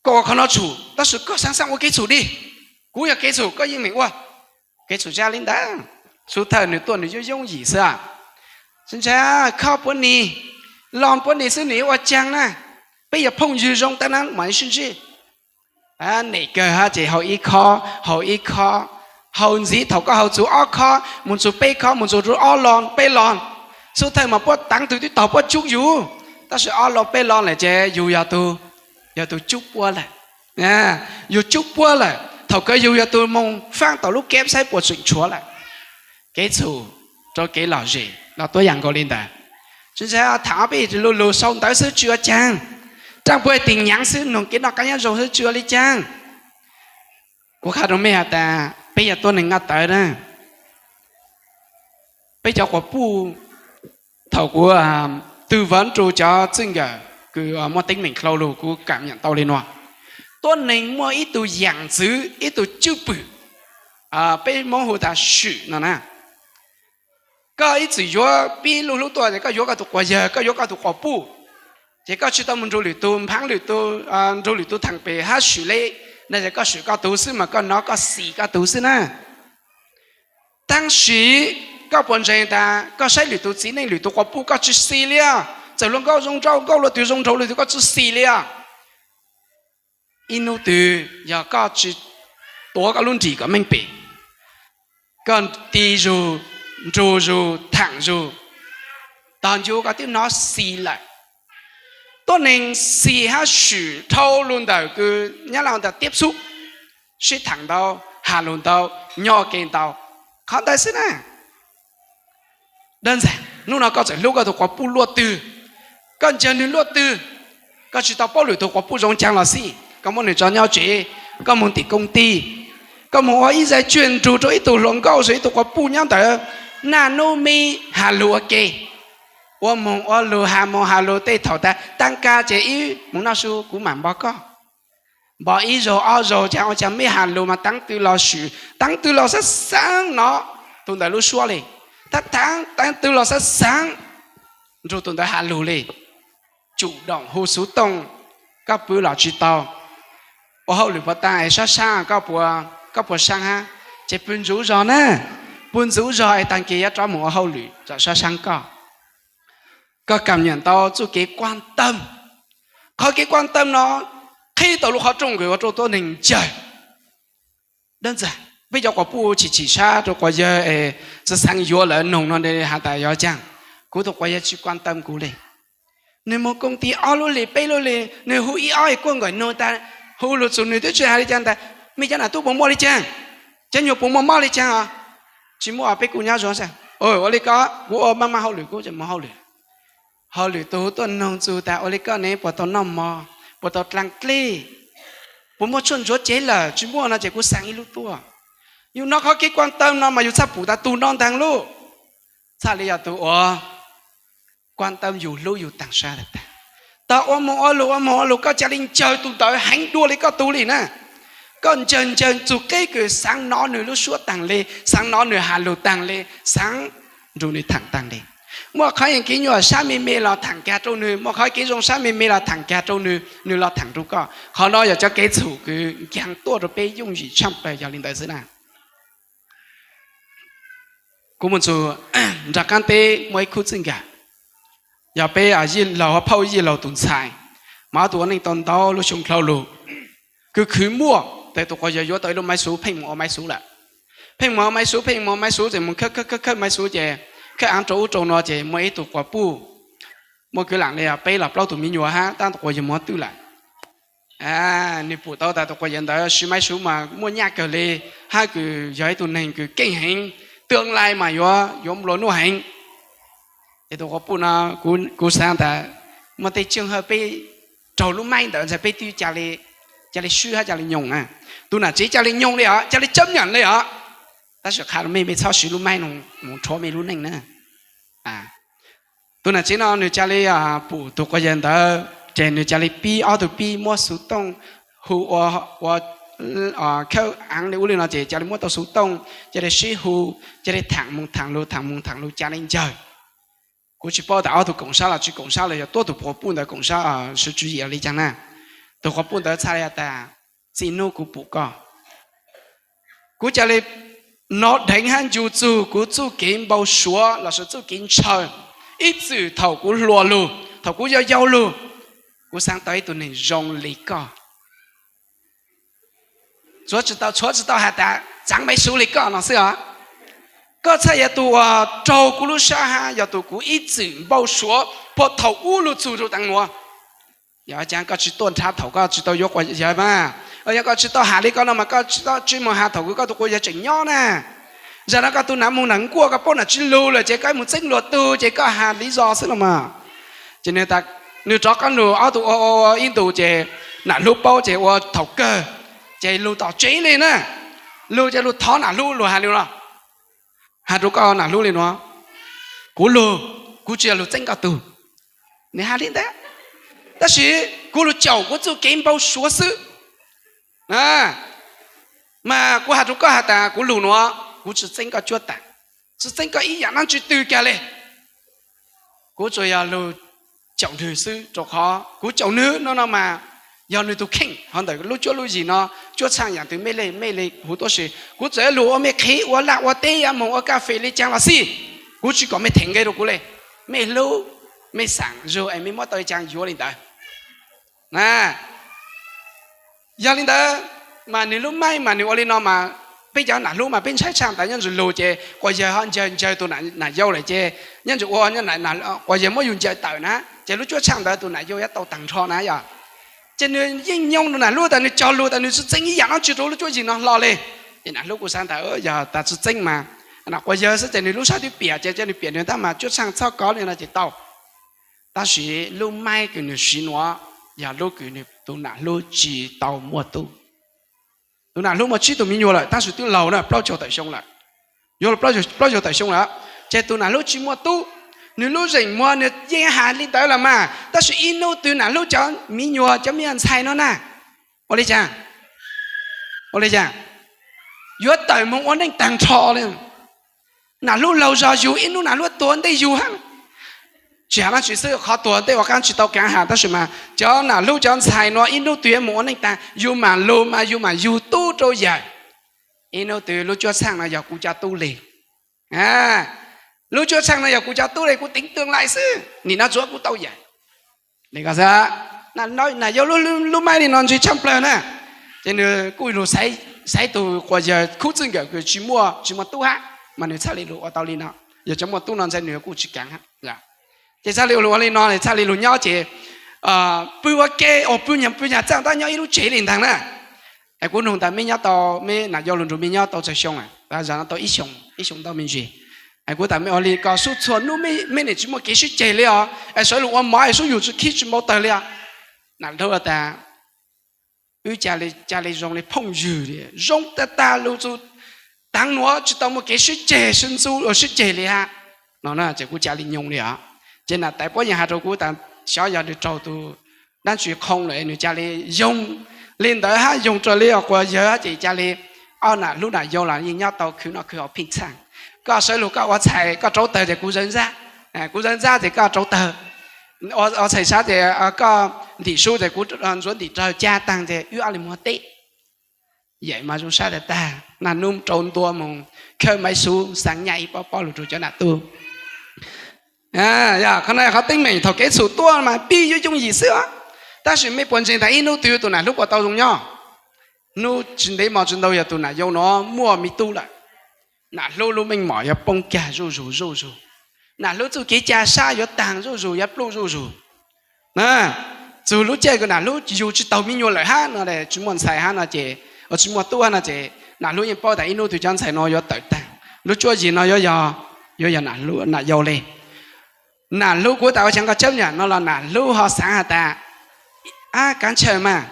koj ua qhov no txhum tab sis koj xaav xaav ua kev txhum dig. Kuv yog kev txhum, koj yeej meem ua kev txhum, tsi li ntawd. Xub thawj nwg tuaj nwg yoob yoob yim xwb. Tsi ntshai, khob puab nig, lo puab nig xwb nwg yuav ua caag na. Peb yog phooj ywg zoo tab na mam sib ntsib. Nem kawg hab ces haus ib khob haus ib khob, haus ntxiv thaum koj haus txug ob khob mus txug peb khob mus txug ob lo peb lo. Xub thawj mas puab teev tug twb taug puab cub yug, tab sis ob lo peb lo lawm ces yug yog tug cub puab lawm. Yug cub puab lawm thaum kawg yug yog tug moog faab tom lub keb saib puas tseem tshuav lawm. Kev txhum rau kev lom zem los tuab yaam nkaus li ntawd. Tsi ntshai, tham ob peb lu lug sau ntawv xwb tsi ua caag. Raaj puab tig nyaav xwb, noog kev noj qab nyob zoo xwb tsi ua li caag. Kuv qha rau mej has tas peb yog tuab neeg noj tawv na. Peb cov quas puj, thaum kuv twg vov rau cov txij nkawm kws muaj teeb meem dlhau lug kuv kam nyam tau li nuav. Tuab neeg muaj ib tug yaam ntxwv, ib tug cwj pwm, peb Moob hu tas swm no na. Koj ib txwm yuav pib luj hlub tuaj ces koj yuav koj tug quas yawg, koj yuav koj tug quas puj, ces koj tsi tau mus nrug lwm tug npaab lwm tug, nrug lwm tug theem pem hab swm le, no ces koj swm koj tug xwb mas koj nov koj xis koj tug xwb na. Tab sis koj puas ntseeg tas koj saib lwm tug txiv neej lwm tug quas puj koj tsi xis li os, txawm luag nkauj zoo nraug nkauj luag twg zoo nraug luag twg koj tsi xis li os. Ib hnub twg yog koj tsi tuav koj lub nrim kom meej pem, koj ti zug, nrug zug, theem zug, tog ncu koj twb nov xis lawm. Tuab neeg xis hab swm dhau lug ntawm kws nyab laj tas tiab xub, sib theem ntau, has lug ntau, nyob ua ke ntau, qhov ntawd xwb na. Dawb ntxag, hnub no koj txawm hlub koj tug quas puj luaj twg, koj ncaag nwg luaj twg, koj tsi tau paub lwm tug quas puj zoo caag los xij, koj muab nwg tso nyob tsev, koj moog tim koob tij, koj moog ua ib zag cuag nrug rau ib tug hluas nkauj, ib tug quas puj nyob ntawd, naj nub mib has lug ua ke, ua moog ua lug has moog has lug tej thaum tas taab kag ces ib moog noj su kuv mam npo koj. Npo ib zaug ob zaug caag ua caag meb has lug mas teev tw los swm, teev tw los xaav xaav nov tug ntawd lub suab li, teev teev tw los xaav xaav nrug tug ntawd has lug li. Tsum doom hu xuv tooj, koj pw los tsi tau. Ua hauj lwm puas taag es sab saab, koj puas saab hab? Ces pw ntxuv zog na, pw ntxuv zog es taag kis yuav rov moog ua hauj lwm tsom sab saab koj. Koj kam nyam tau txuj kev kuaj tawm, qhov kev kuaj tawm no qhib tau lub qhov rooj kws ua rau tuab neeg ncaig. Dawb ntxag, peb cov quas puj chim chim sab rau quas yawg es tsi xaav yuav lawv noog no has tas yog caag, kuv tug quas yawg tsi kuaj tawm kuv li. Nws mus koom tis ob lub hlis peb lub hlis, nws hu ib ob kuaj nkawm nug tas, hu lug txug nws twb tsis has li cas ntag, mej cov nam tub puas muaj li caag, cov nyuag puas muaj mob li caag os? Tsis muaj, peb kuj nyob zoo xwb. Ua li koj, kuv ua maj maj hauj lwm, kuv tseem mus hauj lwm. Hauj lwm tug tuaj noog txug tas, ua li koj ne, puas tau noj mov, puas tau dlaag dlej, puas muaj tshuaj ntsuav cev lawm? Tsis muaj no ces kuv xaa ib lub tuaj. Yus nov qhov kev kuaj tawm no mas yus txhaj pum tas tug no ntaag lub, txhaj li yog tug uas kuaj tawm yus hlub yus taag sab taag. Tog ua moog ua lug ua moog ua lug koj ca li ncaws tug ntawd heev dua li koj tug li na. Koj ncaws ncaws txug qeb kws xaav nov nws lub suab taag le, xaav nov nws has lug taag le, xaav nrug nws thaam taag le. Muaj qhov yeej kev nyuaj sab me me los thaam kag rau nws, muaj qhov kev zoo sab me me los thaam kag rau nws, nws los thaam rau koj. Qhov no yog cov kev txhum kws nkaag tuaj rau peb yooj yim tshaaj plawg yog li ntawd xwb na. Kuv mus txug nraag qaab teb muaj ib khub txij nkawm, yog peb yij laug phauj yij laug tus ntxhais, mas ob tug ua neej tau ntau lub xyoo dlhau lug, kws khwv muaj tas tug quas yawg yuav tau ib lub maiv xuv, pheej mus ua maiv xuv lawm. Pheej mus ua maiv xuv, pheej mus ua maiv xuv ces mus khawb khawb khawb maiv xuv ces khawb aav rau ub rau no ces muaj ib tug quas puj, muaj kwv lam li peb los plaub tug me nyuam hab, tab tug quas yawg moog twj lawm. Nwg pum tau tas tug quas yawg ntawd siv maiv xuv mas muaj nyaj kawg li, hab kws yog ib tug neeg kws keej heev, tương lai mas yuav yuav nplua nuj heev. Es tug quas puj no, kuv xaav tas muaj tej tswj hawm peb raug lub maiv ntawd ntxhais peb twb ca li swb hab ca li nyoog na. Tug nam tsev ca li nyoog li os, ca li chấp nhận li os. Tab sis qha rau mej, mej txhob siv lub maiv no mus rhuav mej lub neej na. Tug nam tsev no nwg ca li pum tug quas yawg ntawd ces nwg ca li pib ob tug pib muab xuv tooj hu ua, ua khawb aav li ub li no ces ca li muab tau xuv tooj, ca li sib hu, ca li thaam moog thaam lug thaam moog thaam lug ca li ncaws. Kuv tsis paub tas ob tug koom sab los tsis koom sab los yog tuab tug quas puj ntawd koom sab sawv tswv yim li caag na. Tug quas puj ntawd txhaj li has tas, txij nub kuv pum koj, kuv ca li nov dheev hab ncu txug kuv txuj kev npau suav lossis txuj kev ntshaw. Ib txwm thaum kuv hluas lug, thaum kuv yau yau lug, kuv xaav tau ib tug neeg zoo li koj. Tsuav tsis tau, tsuav tsis tau has tas txaav maiv xuv li koj no xwb os. Koj txhaj yog tug uas raug kuv lub sab hab yog tug kuv ib txwm npau suav puag thaum ub lug txug rau taag nuav. Yog caag koj tsis tuaj nrhav thaum koj tsis tau yuav quas yawg mas, yog koj tsis tau has li koj no mas koj tsis tau tsis moog has thaum kws koj tug quas yawg tseem nyob na. Zag no koj tug nam moog nam nkuaj koj paub nam tsis lug lawm ces koj moog txeeb luag tug ces koj has li zog xwb los mas. Ces nwg rov qab lug ob tug ua ua ib ntus ces nam hlub paub ces ua thaum kawg ces lug tom tsev li na. Lug ces lug thov nam hlub lug has li no, has rau koj nam hlub li no, kuv lug, kuv tsis yog lug txeeb koj tug, nwg has li ntawd, tab sis kuv lug caum kuv txuj kev npau suav xwb. Mas kuv has rau koj has tas kuv lug nuav kuv tsis txeeb koj cuab taam, tsis txeeb koj ib yaam dlaab tsi twg kag le. Kuv tsuas yog lug caum nwg xwb rau qhov kuv caum nwg no no mas yog nwg tug kheej hov ntawm lub cuab lub yig no, cuab tshaaj yaam twg mej le mej le huv tuab si. Kuv txawm lug ua mej qhev ua laj ua teb, yuav moog ua kas fes li caag los xij, kuv tsis kom mej them nqe rau kuv le. Mej hlub, mej xaam zug es mej muab tau li caag yuav li ntawd. Yog li ntawd mas nwg lub maib mas nwg ua li no mas peb cov nam hlub mas peb ntshai tshaj ntawd nyob ntsis lug ces quas yawg ho ncaws ncaws tus nam yau lawm ces nyob ntsis ua quas yawg muab yug ncaws tawm na ces lub cuab tshaaj ntawd tus nam yau yuav tau taag nrho na yog. Ces nwg yeej nyoo rau nam hlub tas nwg cog lug tas nwg tsis txeeb ib yaam dlaab tsi rau lub cuab yig no hlo li. Ces nam hlub kuj xaav tas yog tas tsis txeeb mas quas yawg xwb ces nwg lub sab twb piam ces cov nwg piam nwg tab mas cuab tshaaj txhob kov li no ces tau. Tab sis lub maib kws nwg siv nuav yog lub kws nwg tus nam hlub tsis tau muaj tub. Tus nam hlub muaj tsib tug me nyuam lawm tab sis twb laug na, plaub caug tawm xyoo lawm, yuav plaub caug tawm xyoo lawm. Ces tus nam hlub tsis muaj tub, nwg lub zeem muag nwg yeej has li ntawd los mas tab sis ib hnub twg nam hlub cov me nyuam cov me nyuam ntxhais no na, ua li cas? Ua li cas? Yuav tawm moog ua neej taag nrho li. Nam hlub laug zog yug ib hnub nam hlub tuag ntej yug hab. Tsis has dlaab tsi xwb, qhov tuag ntej ua qaab tsis tau kaav has tab sis mas cov nam hlub cov ntxhais nuav ib hnub twg yuav moog ua neej taag yug mam lug mas yug mam yug tub rau yawg. Ib hnub twg lub cuab tshaaj no yog kuv cov tub li, lub cuab tshaaj no yog kuv cov tub li, kuv teev tương lai xwb, nim no tsuav kuv tau yawg. Nam yau lub maib li no ntshai tshaj plawg na. Ces nwg kuj lug xaiv tug quas yawg khub txij nkawm kws tsis muaj, tsis muaj tub hab mas nwg txhaj li lug ua tau li no. Yog cov muaj tub no ntshai nwg kuj tsis kaav hab. Ces txhaj li ua li no, txhaj li lug nyob ces pw ua ke, pw nyag pw nyag txaj tab nyob ib lub tsev li ntag na. Es kuv nug tas mej nyob tau, mej nam yau lug nrug mej nyob tau tsawg xyoo? Zam no tau ib xyoo ntau me ntsis. Es kuv tas mej ua li ko sub txhua nub mej nim tsi muaj kev sib ceg li os, es sawv lug ua mov es sub yug tsi khib tsi npau tawg li os. Nam lub tas wb ca li zoo li phooj ywg li, zoo tag tag lug txug taav nuav tsi tau muaj kev sib ceg sib ntxub ua sib ceg li hab. No ces kuv ca li nyoog li os. Ces nam tais puab yeej has rua kuv tas xyov yog nws raug tus dab tsi qhoo lawm nwg ca li yoog li ntawd hab, yoog rua li quas yawg hab ces ca li ob nam hlub nam yau los yeej nyob tau khwv noj khwv haus pheej txhaj. Koj sawv lug koj ua txhais koj rauv tawg ces kuv zawv ntsab, kuv zawv ntsab ces koj rauv tawg, ua txhais sab ces koj ntim sub ces kuv ntxuav ntim rau caj taag ces wb ob leeg moog teb. Yawm mas zoo sab tag tag, naj nub rau ntua moog khawb maiv sub xaa nyaj ib pob pob lug rua cov nam tub. Yog qhov no qhov teeb meem thaum kev txhum tuaj mas pib yuav yooj yim xwb os. Tab sis mej puas ntseeg tas ib nub twg tus nam hlub puas tau zoo nyob? Nub tsi ntev mo tsi ntau yog tus nam yau nuav muaj me tub lawm, nam hlub lub meej mom yuav poob kag zuj zug zuj zug, nam hlub txuj kev ca sab yuav taag zuj zug yuav pluj zuj zug. Txug lub caij kws nam hlub yug tsi taug me nyuam lawm hab no, tsi muaj ntxhais hab no ces, tsi muaj tub hab no ces nam hlub yeej paub tas ib nub twg cov ntxhais no yuav tawm taag, lub cuab yig no yuav yog, yuav yog nam yau le. Nam hlub kuv tas ua cas koj cab nyam no los nam hlub ho xaav has tas, ab, kaav nchaw mas,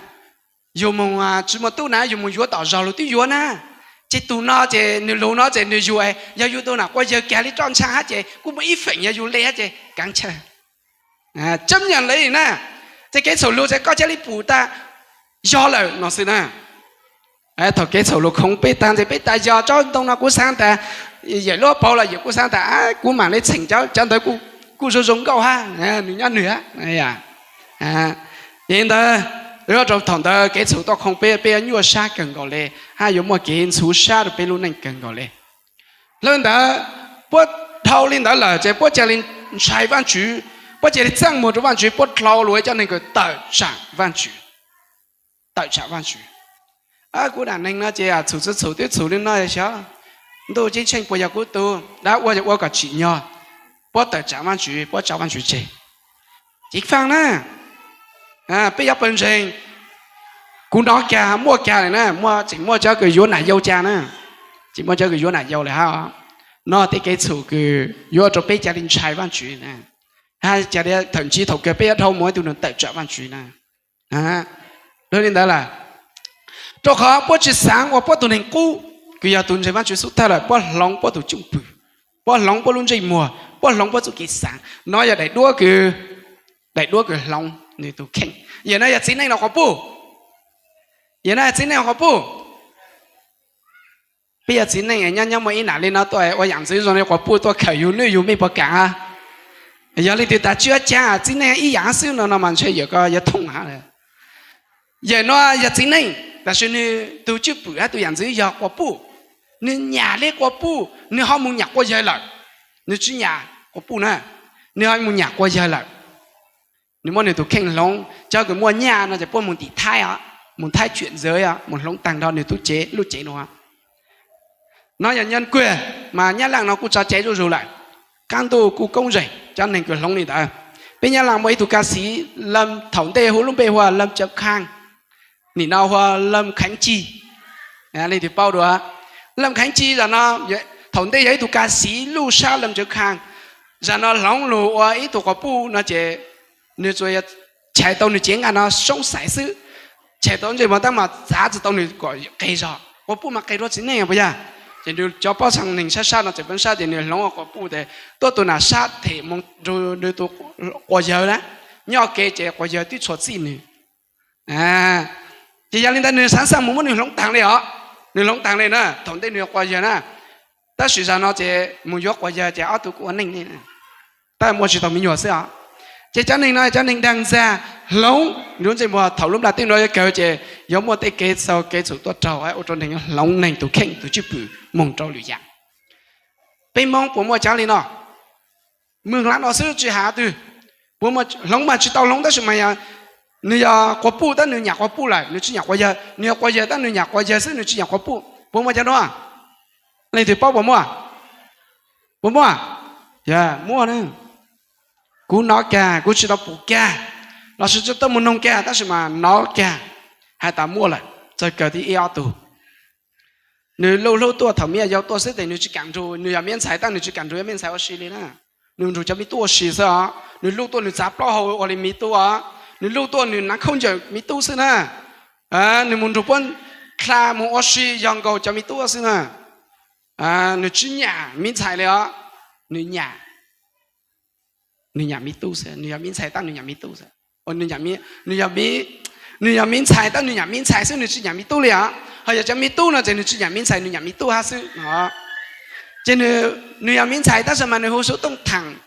yug moog tsi muaj tub na yug moog yuav tom zog lug twb yuav na, ces tug no ces nwg lug no ces nwg yug, yog yug tug nam quas yawg kag li roj ntsha hab ces kuj muaj ib feem yog yug le hab ces kaav nchaw. Cab nyam le na, ces kev txhum lug ces koj ca li pum tas yog lawm no xwb na. Thaum kev txhum lug khoov peb taag ces peb tas yog tsob ntoo no kuv xaav tas, yawm lub pauv los yawm kuj xaav tas kuv mam le txheem cov ntawd kuj zoo zoo nkauj hab, nwg nyob nwg hab. Yog li ntawd, rau thaum ntawd kev txhum tuaj khoov peb, peb yuav nyuaj sab kawg nkaus le, hab yuav muaj kev ntxhuv sab rau peb lub neej kawg nkaus le. Lub ntawd, puab dhau li ntawd lawm ces puab ca li ntshai Vaajtswv, puab ca li txaaj muag rua Vaajtswv, puab dlhau lug cov neeg kws tawm tsaam Vaajtswv, tawm tsaam Vaajtswv. Kuv nam neeg no ces txhum txhum txhum twb txhum li no xyov ntuj ceeb tsheej puas yog kuv tug, dab ua ua kom tsim nyog, puab tawm tsaam Vaajtswv, puab tso Vaajtswv tseg. Ceev faaj na, peb yuav pawg ntseeg, kuv nov kag muaj kag le na, muaj tseem muaj cov kws yuav nam yau ca na, tseem muaj cov kws yuav nam yau le hab. No tej kev txhum kws yuav rau peb ca li ntshai Vaajtswv na, hab ca li thawm ntsib thaum kawg peb yuav dhau moog ib tug neeg tawm tsaam Vaajtswv na. Dua li ntawd lawm, rau qhov puab tsi xaav ua puab tug neeg qub, kws yog tug ntseeg Vaajtswv xub thawj lawm, puab hloov puab tug cwj pwm, puab hloov puab lub ntsej muag, puab hloov puab txuj kev xaav. No yog daim duab kws, daim duab kws hloov nwg tug kheej. Yam no yog txiv neej los quas puj? Yam no yog txiv neej los quas puj? Peb yog txiv neej nyob nyob muaj ib nam li no tuaj ua yam ntxwv zoo li quas puj tuaj khawm yug nwj yug mej puas kaam? Yog leej twg tas tsi ua caag, txiv neej ib yam xwb no no mas ntshe yawm ko yuav thooj hab. Yawm no yog txiv neej, tab sis nwg tug cwj pwm hab tug yam ntxwv yog quas puj. Nwg nyam le quas puj, nwg ho moog nyam quas yawg lawm. Nwg tsi nyam quas puj na, nwg ho moog nyam quas yawg lawm. Nwg muab nwg tug kheej hloov, cov kws muaj nyaj no ces puab moog tim Thaib os, moog Thaib cuam ntxawv os, moog hloov taag nrho nwg tug cev lub cev nuav. No yog nyob kuag, mas Nyab Laaj no kuj tso cai zuj zug lawm. Qaab ntuj kuj koob zeeg cov neeg kws hloov li ntawd. Peb Nyab Laaj muaj ib tug Kav Xiv, thaum ntej hu lub npe hu ua Lâm Châu Khang, nim no hu ua Lâm Khánh Chi. Leej twg paub dua? Lâm Khánh Chi zag no, thaum ntej yog ib tug Kav Xiv lub sab Lâm Châu Khang, zag no hloov lug ua ib tug quas puj no ces nwg tsuas yog chais tau nwg cev nqaj no soob xaiv xwb, chais tau ntsej muag tab mas txav tsi tau nwg kom qeg zog. Quas puj mas qeg dua txiv neej puas yog? Ces nwg cov pob txha neeg sab sab no txawm peb sab ces nwg hloov ua quas puj tes tuab tug nam sab them moog rua nwg tug quas yawg na, nyob ke ces quas yawg twb tshua txij nwg. Ces yog li ntawd nwg xaav xaav moog muab nwg hloov taag le os, nwg hloov taag le na, thaum ntej nwg yog quas yawg na, tab sis zag no ces moog yuav quas yawg ces ob tug kuj ua neej le, tab muaj tsi tau me nyuam xwb os. Ces cov neeg no cov neeg dag ntxag, hloov nwg lub ntsej muag thaum lub nplaj teb nuav yuav kawg ces yuav muaj tej kev txhaum kev txhum tuaj raug ua rau neeg hloov neeg tug kheej tug cwj pwm moog rau lwm yaam. Peb Moob puas muaj cov li no? Mws hlaav no xwb tsi has twg. Puas muaj hloov mas tsi tau hloov tab sis mas yog nwg yog quas puj tab nwg nyam quas puj lawm nwg tsi nyam quas yawg, nwg yog quas yawg tab nwg nyam quas yawg xwb nwg tsi nyam quas puj. Puas muaj cov nuav? Leej twg paub puas muaj? Puas muaj? Yog muaj na. Kuv nov kag, kuv tsis tau pum kag, los sis tsis tau mus noog kag, tab sis mas nov kag hais tas muaj lawm, txawg kawg tib ib ob tug. Nws luj hlub tuaj thaum me nyuam yaus tuaj xwb tes nws tsis kam nrug, nws yog me ntxhais tab nws tsis kam nrug yog me ntxhais ua si li na. Nws nrug cov me tub ua si xwb os, nws luj tuaj nws txav plaub hau ua li me tub os, nws luj tuaj nws hnav khaub ncaws me tub xwb na. Nws mus nrug puab dlha mus ua si yog nkaus cov me tub xwb na. Nws tsis nyam me ntxhais li os, nws nyam, nws nyam me tub xwb, nws yog me ntxhais tab nws nyam me tub xwb. Nws yog me ntxhais tab nws nyam me ntxhais xwb, nws tsis nyam me tub li os. Ho yog cov me tub no ces nws tsis nyam me ntxhais, nws nyam me tub hab xwb no. Ces nws yog me ntxhais tab sis mas nws hu xu tooj thaam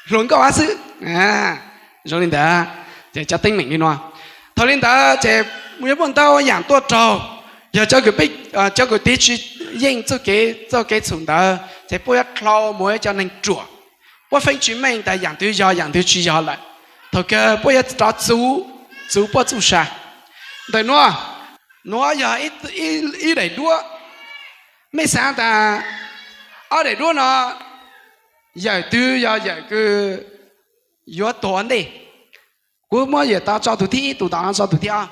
hluas nkauj hab xwb. Zoo li ntawd, ces cov teeb meem li no. Thaum li ntawd ces yuav muaj ntau yaam tuaj raug, yog cov kwv tij tsis yeej txuj kev, txoj kev txhum ntawd ces puab yuav dlhau mus ua cov neeg ruam. Puab feeb tsis meej tas yaam twg yog yaam twg tsis yog lawm. Thaum kawg puab yuav rov txuv, txuv puab txuj sa. Ntawm nuav, nuav yog ib daim duab. Mej xaav tas ob daim duab no yawm twg yog yawm kws yuav tuag ua ntej? Kuv muab yawm tau tso tus thib ib, tus tom no tso tus thib ob.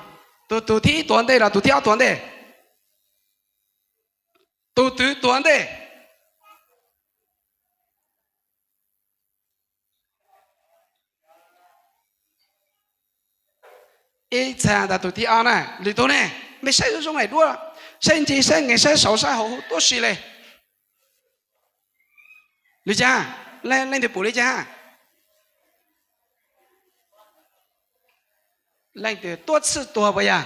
Tus, tus thib ib tuag ua ntej los tus thib ob tuag ua ntej? Tus twg tuag ua ntej? Ib txha tas tus thib ob na, lwm tug ne, mej saib zoo zoo daim duab, saib ntsis saib nqes saib saud saib hauv huv tuab si le. Li cas? Leej twg pum li cas? Leej twg tuab txhij tuag puas yog?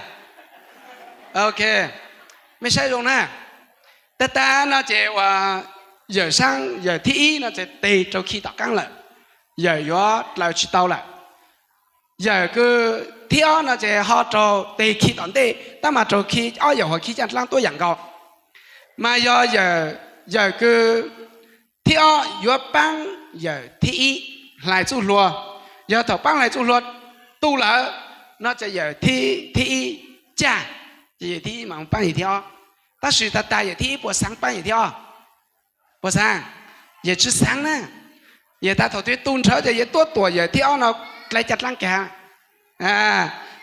Ok, mej saib zoo na. Tag tag no ces uas yawm saab yawm thib ib no ces tes rau khi tom qaab lawm, yawm yuav dlaws tsis tau lawm. Yawm kws thib ob no ces ho raug tes khi tom ntej, tab mas raug khi ob yawm huam khi caj dlaab tuab yaam nkaus. Mas yog yawm kws thib ob yuav paab yawm thib ib hlais txuj hlua. Yog thaum paab hlais txuj hlua tu lawm no ces yawm thib ib caj, ces yawm thib ib mas paab yawm thib ob. Tab sis tag tag yawm thib ib puas xaav paab yawm thib ob? Puas xaav? Yawm tsis xaav na. Yawm tas thaum twg tu nrhawv ces yawm tuab tuam yawm thib ob no dlai caj dlaab kag.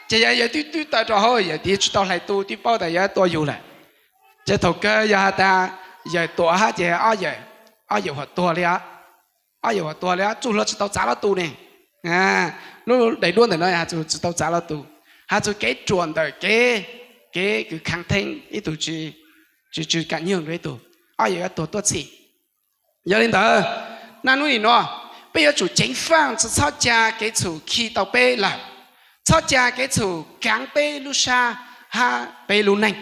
Ces yawm twb twb tawm rau hauv, yawm tias tsis tau hlais tu, twb paub tas yawm tuaj yug lawm. Ces thaum kawg yog has tas yawm tuam hab ces ob yawm huam tuag li, ob yawm huam tuag li, txuj hlua tsis tau txav lub tu ne. Lub daim duab ntawm no has txug tsis tau txav lub tu, has txug kev ruam ntawm kev, kev kws khav theeb ib tug tsis, tsis kam nyuag rau ib tug, ob yawm yuav tuag tuab txhij. Yog li ntawd, naj nub nim no peb yuav tsum ceev faaj txhob ca kev txhum khi tau peb lawm, txhob ca kev txhum kaav peb lub sab hab peb lub neej.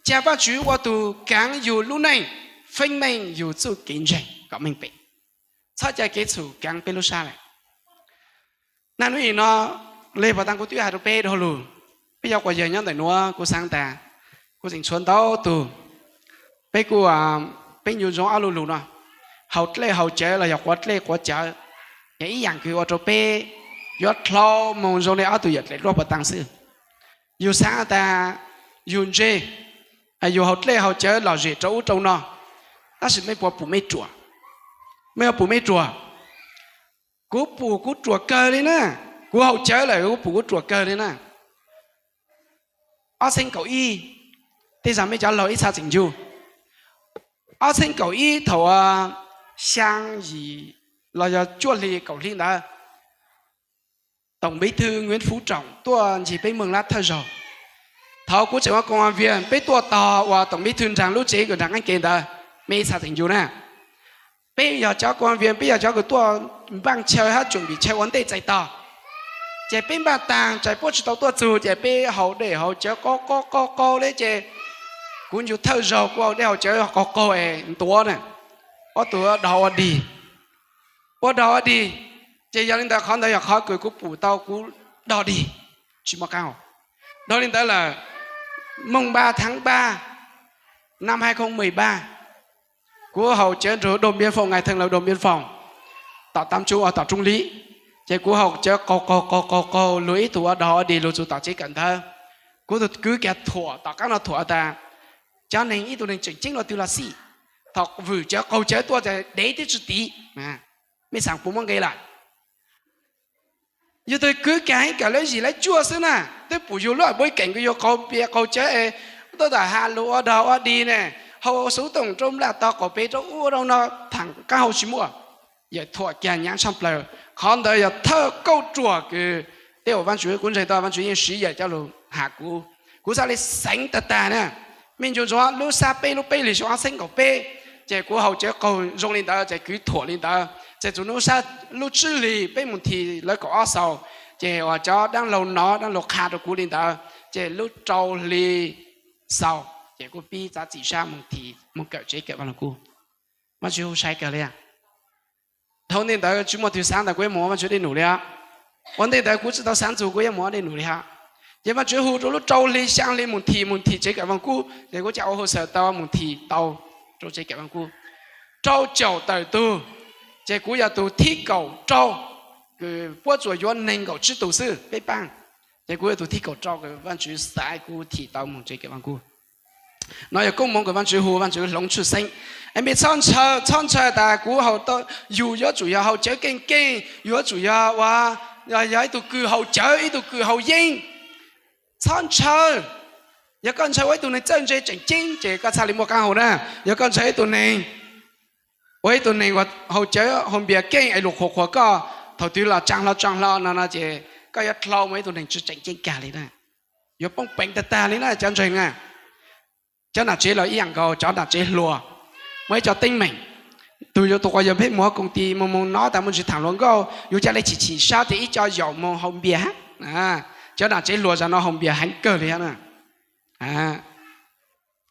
Ca Vaajtswv ua tug kaav yug lub neej, feeb meej yug txuj kev ntseeg kom meej pem. Txhob ca kev txhum kaav peb lub sab lawm. Naj nub nim no, le pas taag kuv twb has rau peb dhau lug, peb cov quas yawg nyob ntawm nuav kuv xaav tas kuv tseem tshuav ntau tug, peb kuj, peb ncu ntsoov ob lu lug no, haus dlej haus cawv los yog quav dlej quav cawv, yog ib yaam kws ua rau peb yuav dlhau moog zoo le ob tug yawm dlaim duab pas taag xwb. Yug xaav tas yug ntse, yug haus dlej haus cawv lom zem rau ub rau no, tab sis mej puas pum mej ruam? Mej yuav pum mej ruam? Kuv pum kuv ruam kawg li na. Kuv haus cawv lawm kuv pum kuv ruam kawg li na. Ob txheeb kaum ib, tej zag mej cov laug ib txha tseem ncu, ob txheeb kaum ib thaum xyaa yim los yog cuaj hli kaum hli ntawd, Tổng Bí thư Nguyễn Phú Trọng tuaj ncig peb Mường Lát thawj zaug. Thaud kuv tseem ua công an viên, peb tuaj tog uas Tổng Bí thư nraag lub tsev kws nraag qaab kev ntawd, mej ib txha tseem ncu na. Peb yog cov công an viên, peb yog cov kws tuaj npaaj chaw hab chuẩn bị chaw ua ntej txais tog. Ces peb npaaj taag txais puab tsis tau tuaj txug ces peb haus dlej haus cawv qaug qaug qaug qaug le ces kuv ncu thawj zaug kuv haus dlej haus cawv qaug qaug es ntuav na, ob tug dog ua dig, ua dog ua dig. Ces yog li ntawd qhov ntawd yog qhov kws kuv pum tau kuv dog dig tsis muaj qaab. Dhau li ntawd lawm, mùng ba tháng ba năm hai không mười ba, kuv haus cawv nrug đồn biên phòng, ngài thành lập đồn biên phòng, tổng tham mưu, tổng trung lý. Ces kuv haus cawv qaug qaug qaug qaug qaug lug ib tug ua dog ua dig lug txug tom tsev kawm ntawv. Kuv tug kwv kiag thuam, tom qaab no thuam tas cov neeg, ib tug neeg tseem ceeb luaj twg los xij, thaum vwm cawv qaug cawv tuaj dev twb tsis tiv. Mej xaav puas muaj nqe lawm? Yus tus kwv kag heev kawm lawv yim lawv cuaj xwb na, twb pum yus lub boj keem kws yus qaug npias qaug cawv es tuaj tom has lus ua dog ua dig ne, haus xuv toom rau nplas tog qaum pes rau ub rau no, tham qaab hau tsis muaj. Yawm thuam kag nyaav tshaaj plawg. Qhov ntawd yog thawj kauj ruam kws tej uas Vaajtswv, kuv ntseeg tau Vaajtswv yeej siv yawm coj lug has kuv. Kuv xaav le xeev tag tag na. Mej nco ntsoov lub sab peb lub peb hlis xyoo ob txheeb kaum peb, ces kuv haus cawv qaug zoo li ntawd ces kwv thuam li ntawd. Ces txug lub sab lub tsib hlis peb mus nthi lawv kaum ob xaus, ces uas cov dlaab laug nov dlaab laug qha rau kuv li ntawd, ces lub rau hli xaus ces kuv pib txav txim sab mus nthi mus kawm tsev kawm Vaaj Lug Kub. Vaajtswv hu sai kawg li. Dhau ntej ntawd tsis muaj tug xaav tas kuv yuav mus ua Vaajtswv dej num li os. Ua ntej ntawd kuv tsis tau xaav txug kuv yuav mus ua dej num li hos. Ces Vaajtswv hu rau lub rau hli xyaa hli mus nthi mus nthi tsev kawm Vaaj Lug Kub, ces kuv ca ua hauj xwm tau mus nthi tau rau tsev kawm Vaaj Lug Kub rau caum tawm tug. Ces kuv yog tug thib kaum rau, kws puab tsuas yuav neeg nkaum tsib tug xwb peb paab. Ces kuv yog tug thib kaum rau kws Vaajtswv xaiv kuv thim tau mus tsev kawm Vaaj Lug Kub. No yog koob moov kws Vaajtswv hu, Vaajtswv hloov tshwj xeeb. Es mej txhob ntshaw, txhob ntshaw tas kuv haus, yus yuav tsum yog haus cawv keej keej, yuav tsum yog ua, yog ib tug kws haus cawv ib tug kws haus yeeb. Txhob ntshaw. Yog koj ntshaw ua ib tug neeg txawj ntse tseem ceeb ces koj txhaj le muaj qaab hau na. Yog koj ntshaw ib tug neeg, ua ib tug neeg uas haus cawv haus npias keej es lug qhuas qhuas koj, thaum twg los tsaa hlo tsaa hlo no no ces koj yuav dlhau mus ib tug neeg tsis tseem ceeb kag li na. Yuav poob peev tag tag li na cov ntseeg na. Cov nam tsev los ib yaam nkaus, cov nam tsev hluas, muaj ib co teeb meem, tug yuav tus quas yog pheej mus ua koom tis mus mus no tas muaj ntsis tham hluas nkauj, yus ca le chim chim sab tias ib co yaum mus haus npias hab. Cov nam tsev hluas zag no haus npias heev kawg li hab na.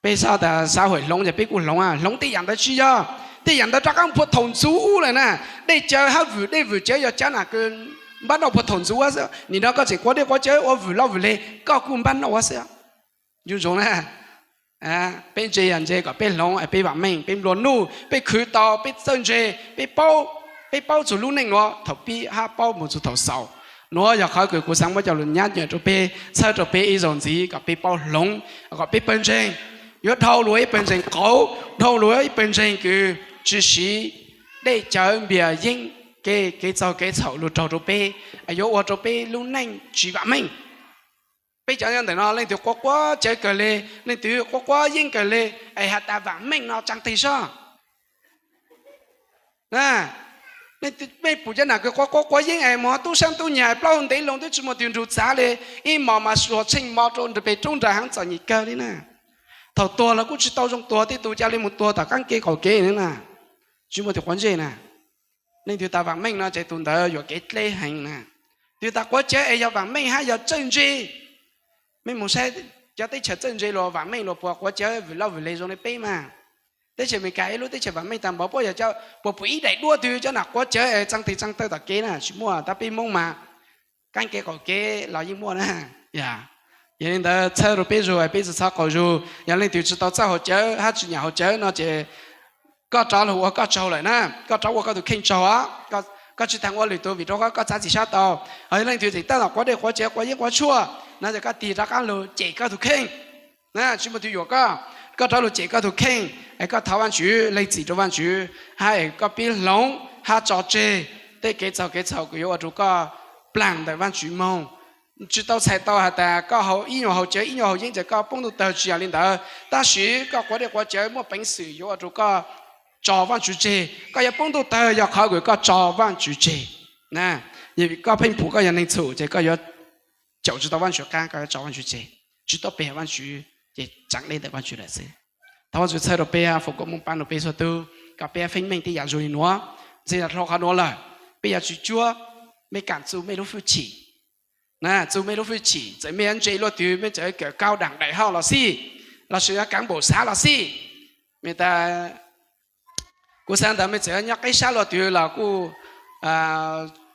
Peb xav tas xav hawm hloov ces peb kuj hloov, hloov tej yaam ntawd tsis yog, tej yaam ntawd rov qaab puag thaum ntxuv ub lawm na. Dej cawv hab vwm dej vwm cawv yog cov nam kws npab noj puag thaum ntxuv ub xwb, nim no koj tseem quav dej quav cawv ua vwm loj vwm le, koj kuj npab noj ua xwb. Nco ntsoov na, peb ntse yog ntse kom peb hloov, peb vaam meej, peb nplua nuj, peb khwv tau, peb txawj ntse, peb paub, peb paub txug lub neej nuav thaum pib hab paub mus txug thaum xaus. Nuav yog qhov kws kuv xaav muab coj lug nyab nyam rau peb, txhawb rau peb ib zaug ntxiv kom peb paub hloov, kom peb pawg ntseeg yuav dhau lug ib pawg ntseeg qauv, dhau lug ib pawg ntseeg kws tsis siv dej cawv npias yeeb, kev txaug kev txhaum lug raug rau peb, yuav ua rau peb lub neej tsis vaam meej. Peb cov nyob ntawm no leej twg quav quav cawv kawg le, leej twg quav quav yeeb kawg le, es has tas vaam meej no tsaa teg sab. Mej pum cov nam kws quav quav quav yeeb es moog tub saab tub nyag plaub ntev loo twb tsis muaj twg nrug txav le, ib mos mas suas tsheej mo rau peg roob nrag heev txom nyem kawg li na. Thaum tuag los kuj tsis tau zoo tuag, tej tug ca le mus tuag tom qaab kev qaum kev na. Tsis muaj tus quav ntsej na. Leej twg tas vaam meej no ces tus ntawd yuam kev dleb heev na. Twg tas quav cawv es yog vaam meej hab yog txawj ntse. Mej mus saib cov teb chaws txawj ntse los vaam meej los puas quav cawv vwm loj vwm le zoo le peb mas. Teb chaws Amelikas ib lub teb chaws vaam meej tag npaum puab yog puas pum ib daim duab twg cov nam quav cawv es tsaa tes tsaa taw tom kev na, tsis muaj. Tab peb Moob mas qaab kev qaum kev los yeej muaj na. Yog li ntawd txhawb rau peb zug, peb tsi txhob qaug zug. Yog leej twg tsis tau txawj haus cawv hab tsis nyam haus cawv no ces koj rov lug ua koj tsaug lawm na, koj rov ua koj tus kheej tsaug os. Koj tsis taag ua lwm tus vim rau qhov koj txav txim sab tau. Hos yog leej twg tseem tab tom quav dej quav cawv quav yeeb quav tshuaj no ces koj tig rov qaab lug cem koj tus kheej. Tsis muaj twg yuam koj, koj rov lug cem koj tus kheej, es koj thov Vaajtswv, lees txim rau Vaajtswv, hab es koj pib hloov hab tso tseg tej kev txaug kev txhaum kws yuav ua rau koj plaag ntawm Vaajtswv moog. Tsis tau txhais tau has tas koj haus ib nyuas haus cawv ib nyuas haus yeeb ces koj poob ntuj tawg, tsis yog li ntawd. Tab sis koj quav dej quav cawv muaj peev xwm yuav ua rau koj tso Vaajtswv tseg. Koj yuav poob ntuj tawg yog qhov kws koj tso Vaajtswv tseg. Koj pheej pum koj yog neeg txhum ces koj yuav caum tsis tau Vaajtswv qaab, koj yuav tso Vaajtswv tseg, tsis tau pe Vaajtswv, ces tsaav dlej ntawm Vaajtswv lawm xwb. Thov Vaajtswv txhawb rau peb, foom koob moov paab rau peb txhua tug, kom peb feeb meej tej yam zoo li nuav. Ntxhee yog dhau qhov nuav lawm, peb yuav tsi cuab, mej kaam txuj mej lub fwj chim. Txuj mej lub fwj chim, txawm mej yuav ntse luaj twg, mej txawm kawm kaub daam daim hauj los xij, lossis yuav kaav npaum xav los xij. Mej tas, kuv xaav tas mej txawm nyob qeb sab luaj twg los kuj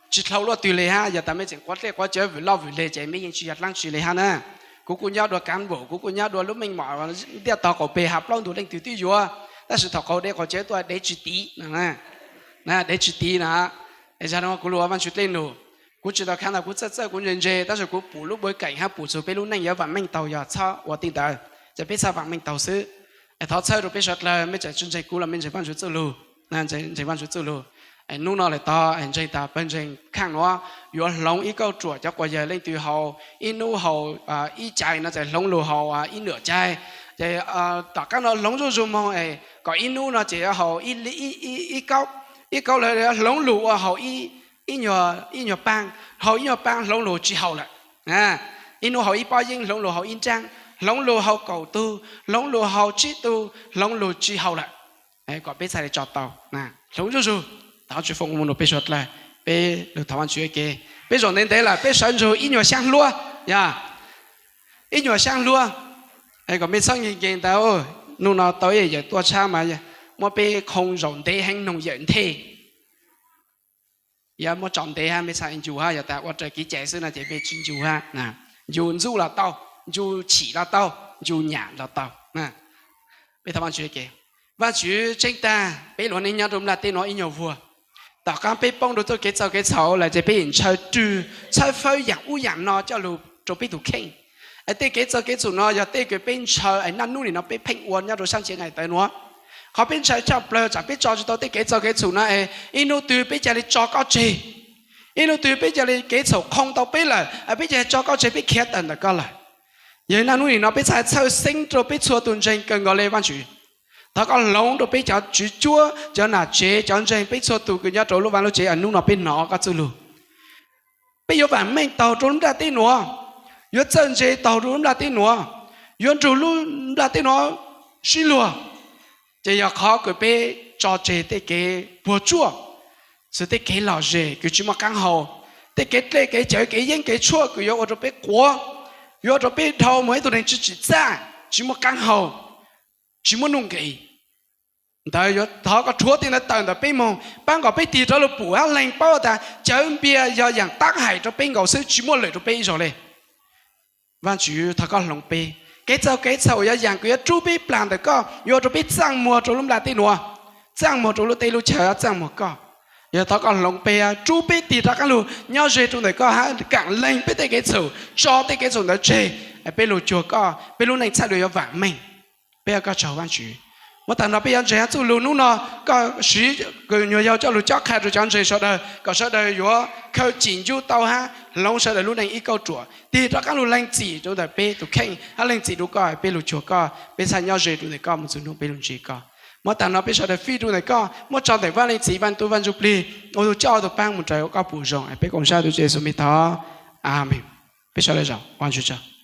tsis dhau luaj twg li hab, yog tas mej tseem quav dlej quav cawv vwm loj vwm le ces mej yeej tsis yog dlaab tsi li hab na. Kuv kuj nyob dua kaav npaum, kuv kuj nyob dua lub meej mom ntiaj tog qaum peg has plaub ntug leej twg twb yuav, tab sis thaum qaug dej qaug cawv tuaj dev tsis tiv, dev tsis tiv na. Es zag no kuv lug ua Vaajtswv dlej num, kuv tsis tau khav tas kuv txawj txawj kuv ntse ntse, tab sis kuv pum lub npuj keem hab pum txug peb lub neej yuav vaam meej taug yog txhob ua tej ntawd, ces peb txhob vaam meej taug xwb. Es thov txhawb rau peb suav dlawg, mej tseem tsi ntseeg kuv los mej ntseeg Vaajtswv txuj lug, ntseeg Vaajtswv txuj lug. Hnub no lawm tod ntseeg tas pawg ntseeg khaaj nuav yuav hloov ib kauj ruam cov quas yawg leej twg haus ib nub haus ib cai no ces hloov lug haus ib num cai. Ces tom qaab no hloov zuj zug moog es kom ib nub no ces yuav haus ib kauj, ib kauj lawm hloov lug ua haus ib nyuag paab, haus ib nyuag paab hloov lug tsi haus lawm. Ib nub haus ib pob yeeb, hloov lug haus ib nraab, hloov lug haus kaum tug, hloov lug haus tsib tug, hloov lug tsi haus lawm. Kom peb txhaj le tso tau, hloov zuj zug. Thov Vajtswv foom koob moov rua peb suav dlawg, peb lug thov Vajtswv ua ke. Peb zaum ntev ntev lawm peb sawv ntsug ib nyuag xyaab hluab, yog ib nyuag xyaab hluab. Kom mej txhob nkees nkees ntawd, nub no tau ib yawm tuaj tshab mas muab peb khoo zaum ntev heev, noog yawm nthe. Yog muab tso ntev hab mej txhaj ncu hab, yog tas ua raws kev cai xwb no ces mej tsi ncu hab. Ncu ntxuj los tau, ncu chim los tau, ncu nyam los tau. Peb thov Vajtswv, Vajtswv tseeb tag peb luas neej nyob rua nplaj teb nuav ib nyuag vuag. Tom qaab peb poob rua txuj kev txaus kev txhaum lawm ces peb yeej ntshaw rwg, txhawb fawb yaam ub yaam no coj lug rua peb tug kheej. Es tej kev txaus kev txhaum no yog tej kws peb ntshaw es naj nub nim no peb pheej ua nyob rua sab ntshiab nqaim tawv nuav. Qhov peb ntshaw tshaj plawg tsam peb tso tsi tau tej kev txaus kev txhaum no es ib nub twg peb ca le tso koj tseg. Ib nub twg peb ca le kev txhaum khoo tau peb lawm, peb ca le tso koj tseg, peb khiav tawm ntawm koj lawm. Yog naj nub nim no peb txhaj txhawj xeeb rua peb txhua tug ntseeg kawg nkaus le Vajtswv. Thov koj hloov rua peb cov tswv cuab, cov nam tsev, cov ntseeg, peb txhua tug kws nyob rua lub vaaj lub tsev es nub no peb nov koj txuj lug. Peb yuav vaam meej taug rua lub nplaj teb nuav, yuav txawj ntse taug rua lub nplaj teb nuav, yuav nrug lub nplaj teb nuav sib luag. Ces yog qhov kws peb tso tseg tej kev puag tsuaj, txug tej kev lom zem kws tsi muaj qaab hau, tej kev dlej kev cawv kev yeeb kev tshuaj kws yuav ua rua peb quav, yuav ua rua peb dhau moog ib tug neeg tsi tsim txaj, tsi muaj qaab hau, tsi muaj nuj nqis. Ntawd yuav thov koj rhuav tej ntawd tawm ntawm peb moog, paab kom peb tig rov lug pum hab leeg paub tas cawv npias yog yaam taab haim rua peb nkaus xwb, tsi muaj lwm rua peb ib zaug le. Vaajtswv thov koj hloov peb. Kev txaus kev txhaum yog yaam kws yuav rub peb plam ntawm koj, yuav ua rua peb txaaj muag rua lub nplaj teb nuav, txaaj muag rua lub teb lub chaw, txaaj muag koj. Yog thov koj hloov peb, rub peb tig rov qaab lug nyob ze rua ntawm koj hab kaam leeg peb tej kev txhaum, tso tej kev txhaum ntawd tseg, peb lug cuag koj, peb lub neej txhaj le yuav vaam meej. Peb ua koj tsaug Vaajtswv. Muab taag nrho peb yuav ntseeg hab txuj lug nub no, koj siv kws nyuas yaug coj lug cob qha rua cov ntseeg sawv daws kom sawv daws yuav khaws cim ncu tau hab hloov sawv daws lub neej ib kauj ruam, tig rov qaab lug leej txim rua ntawm peb tug kheej hab leej txim rua koj, peb lug cuag koj, peb txhaj nyob ze rua ntawm koj moog txug nub peb lug ntseeg koj. Muab taag nrho peb sawv daws fij rua ntawm koj, muab tso ntawm Vaaj Leej Txiv, Vaaj Tub, Vaaj Ntsuj Plig, ua tug coj ua tug paab moog raws koj puj zoo. Peb koom sab tug Tswv Yexus mej tod. Amees. Peb sawv daws zaum Vaajtswv tsaug.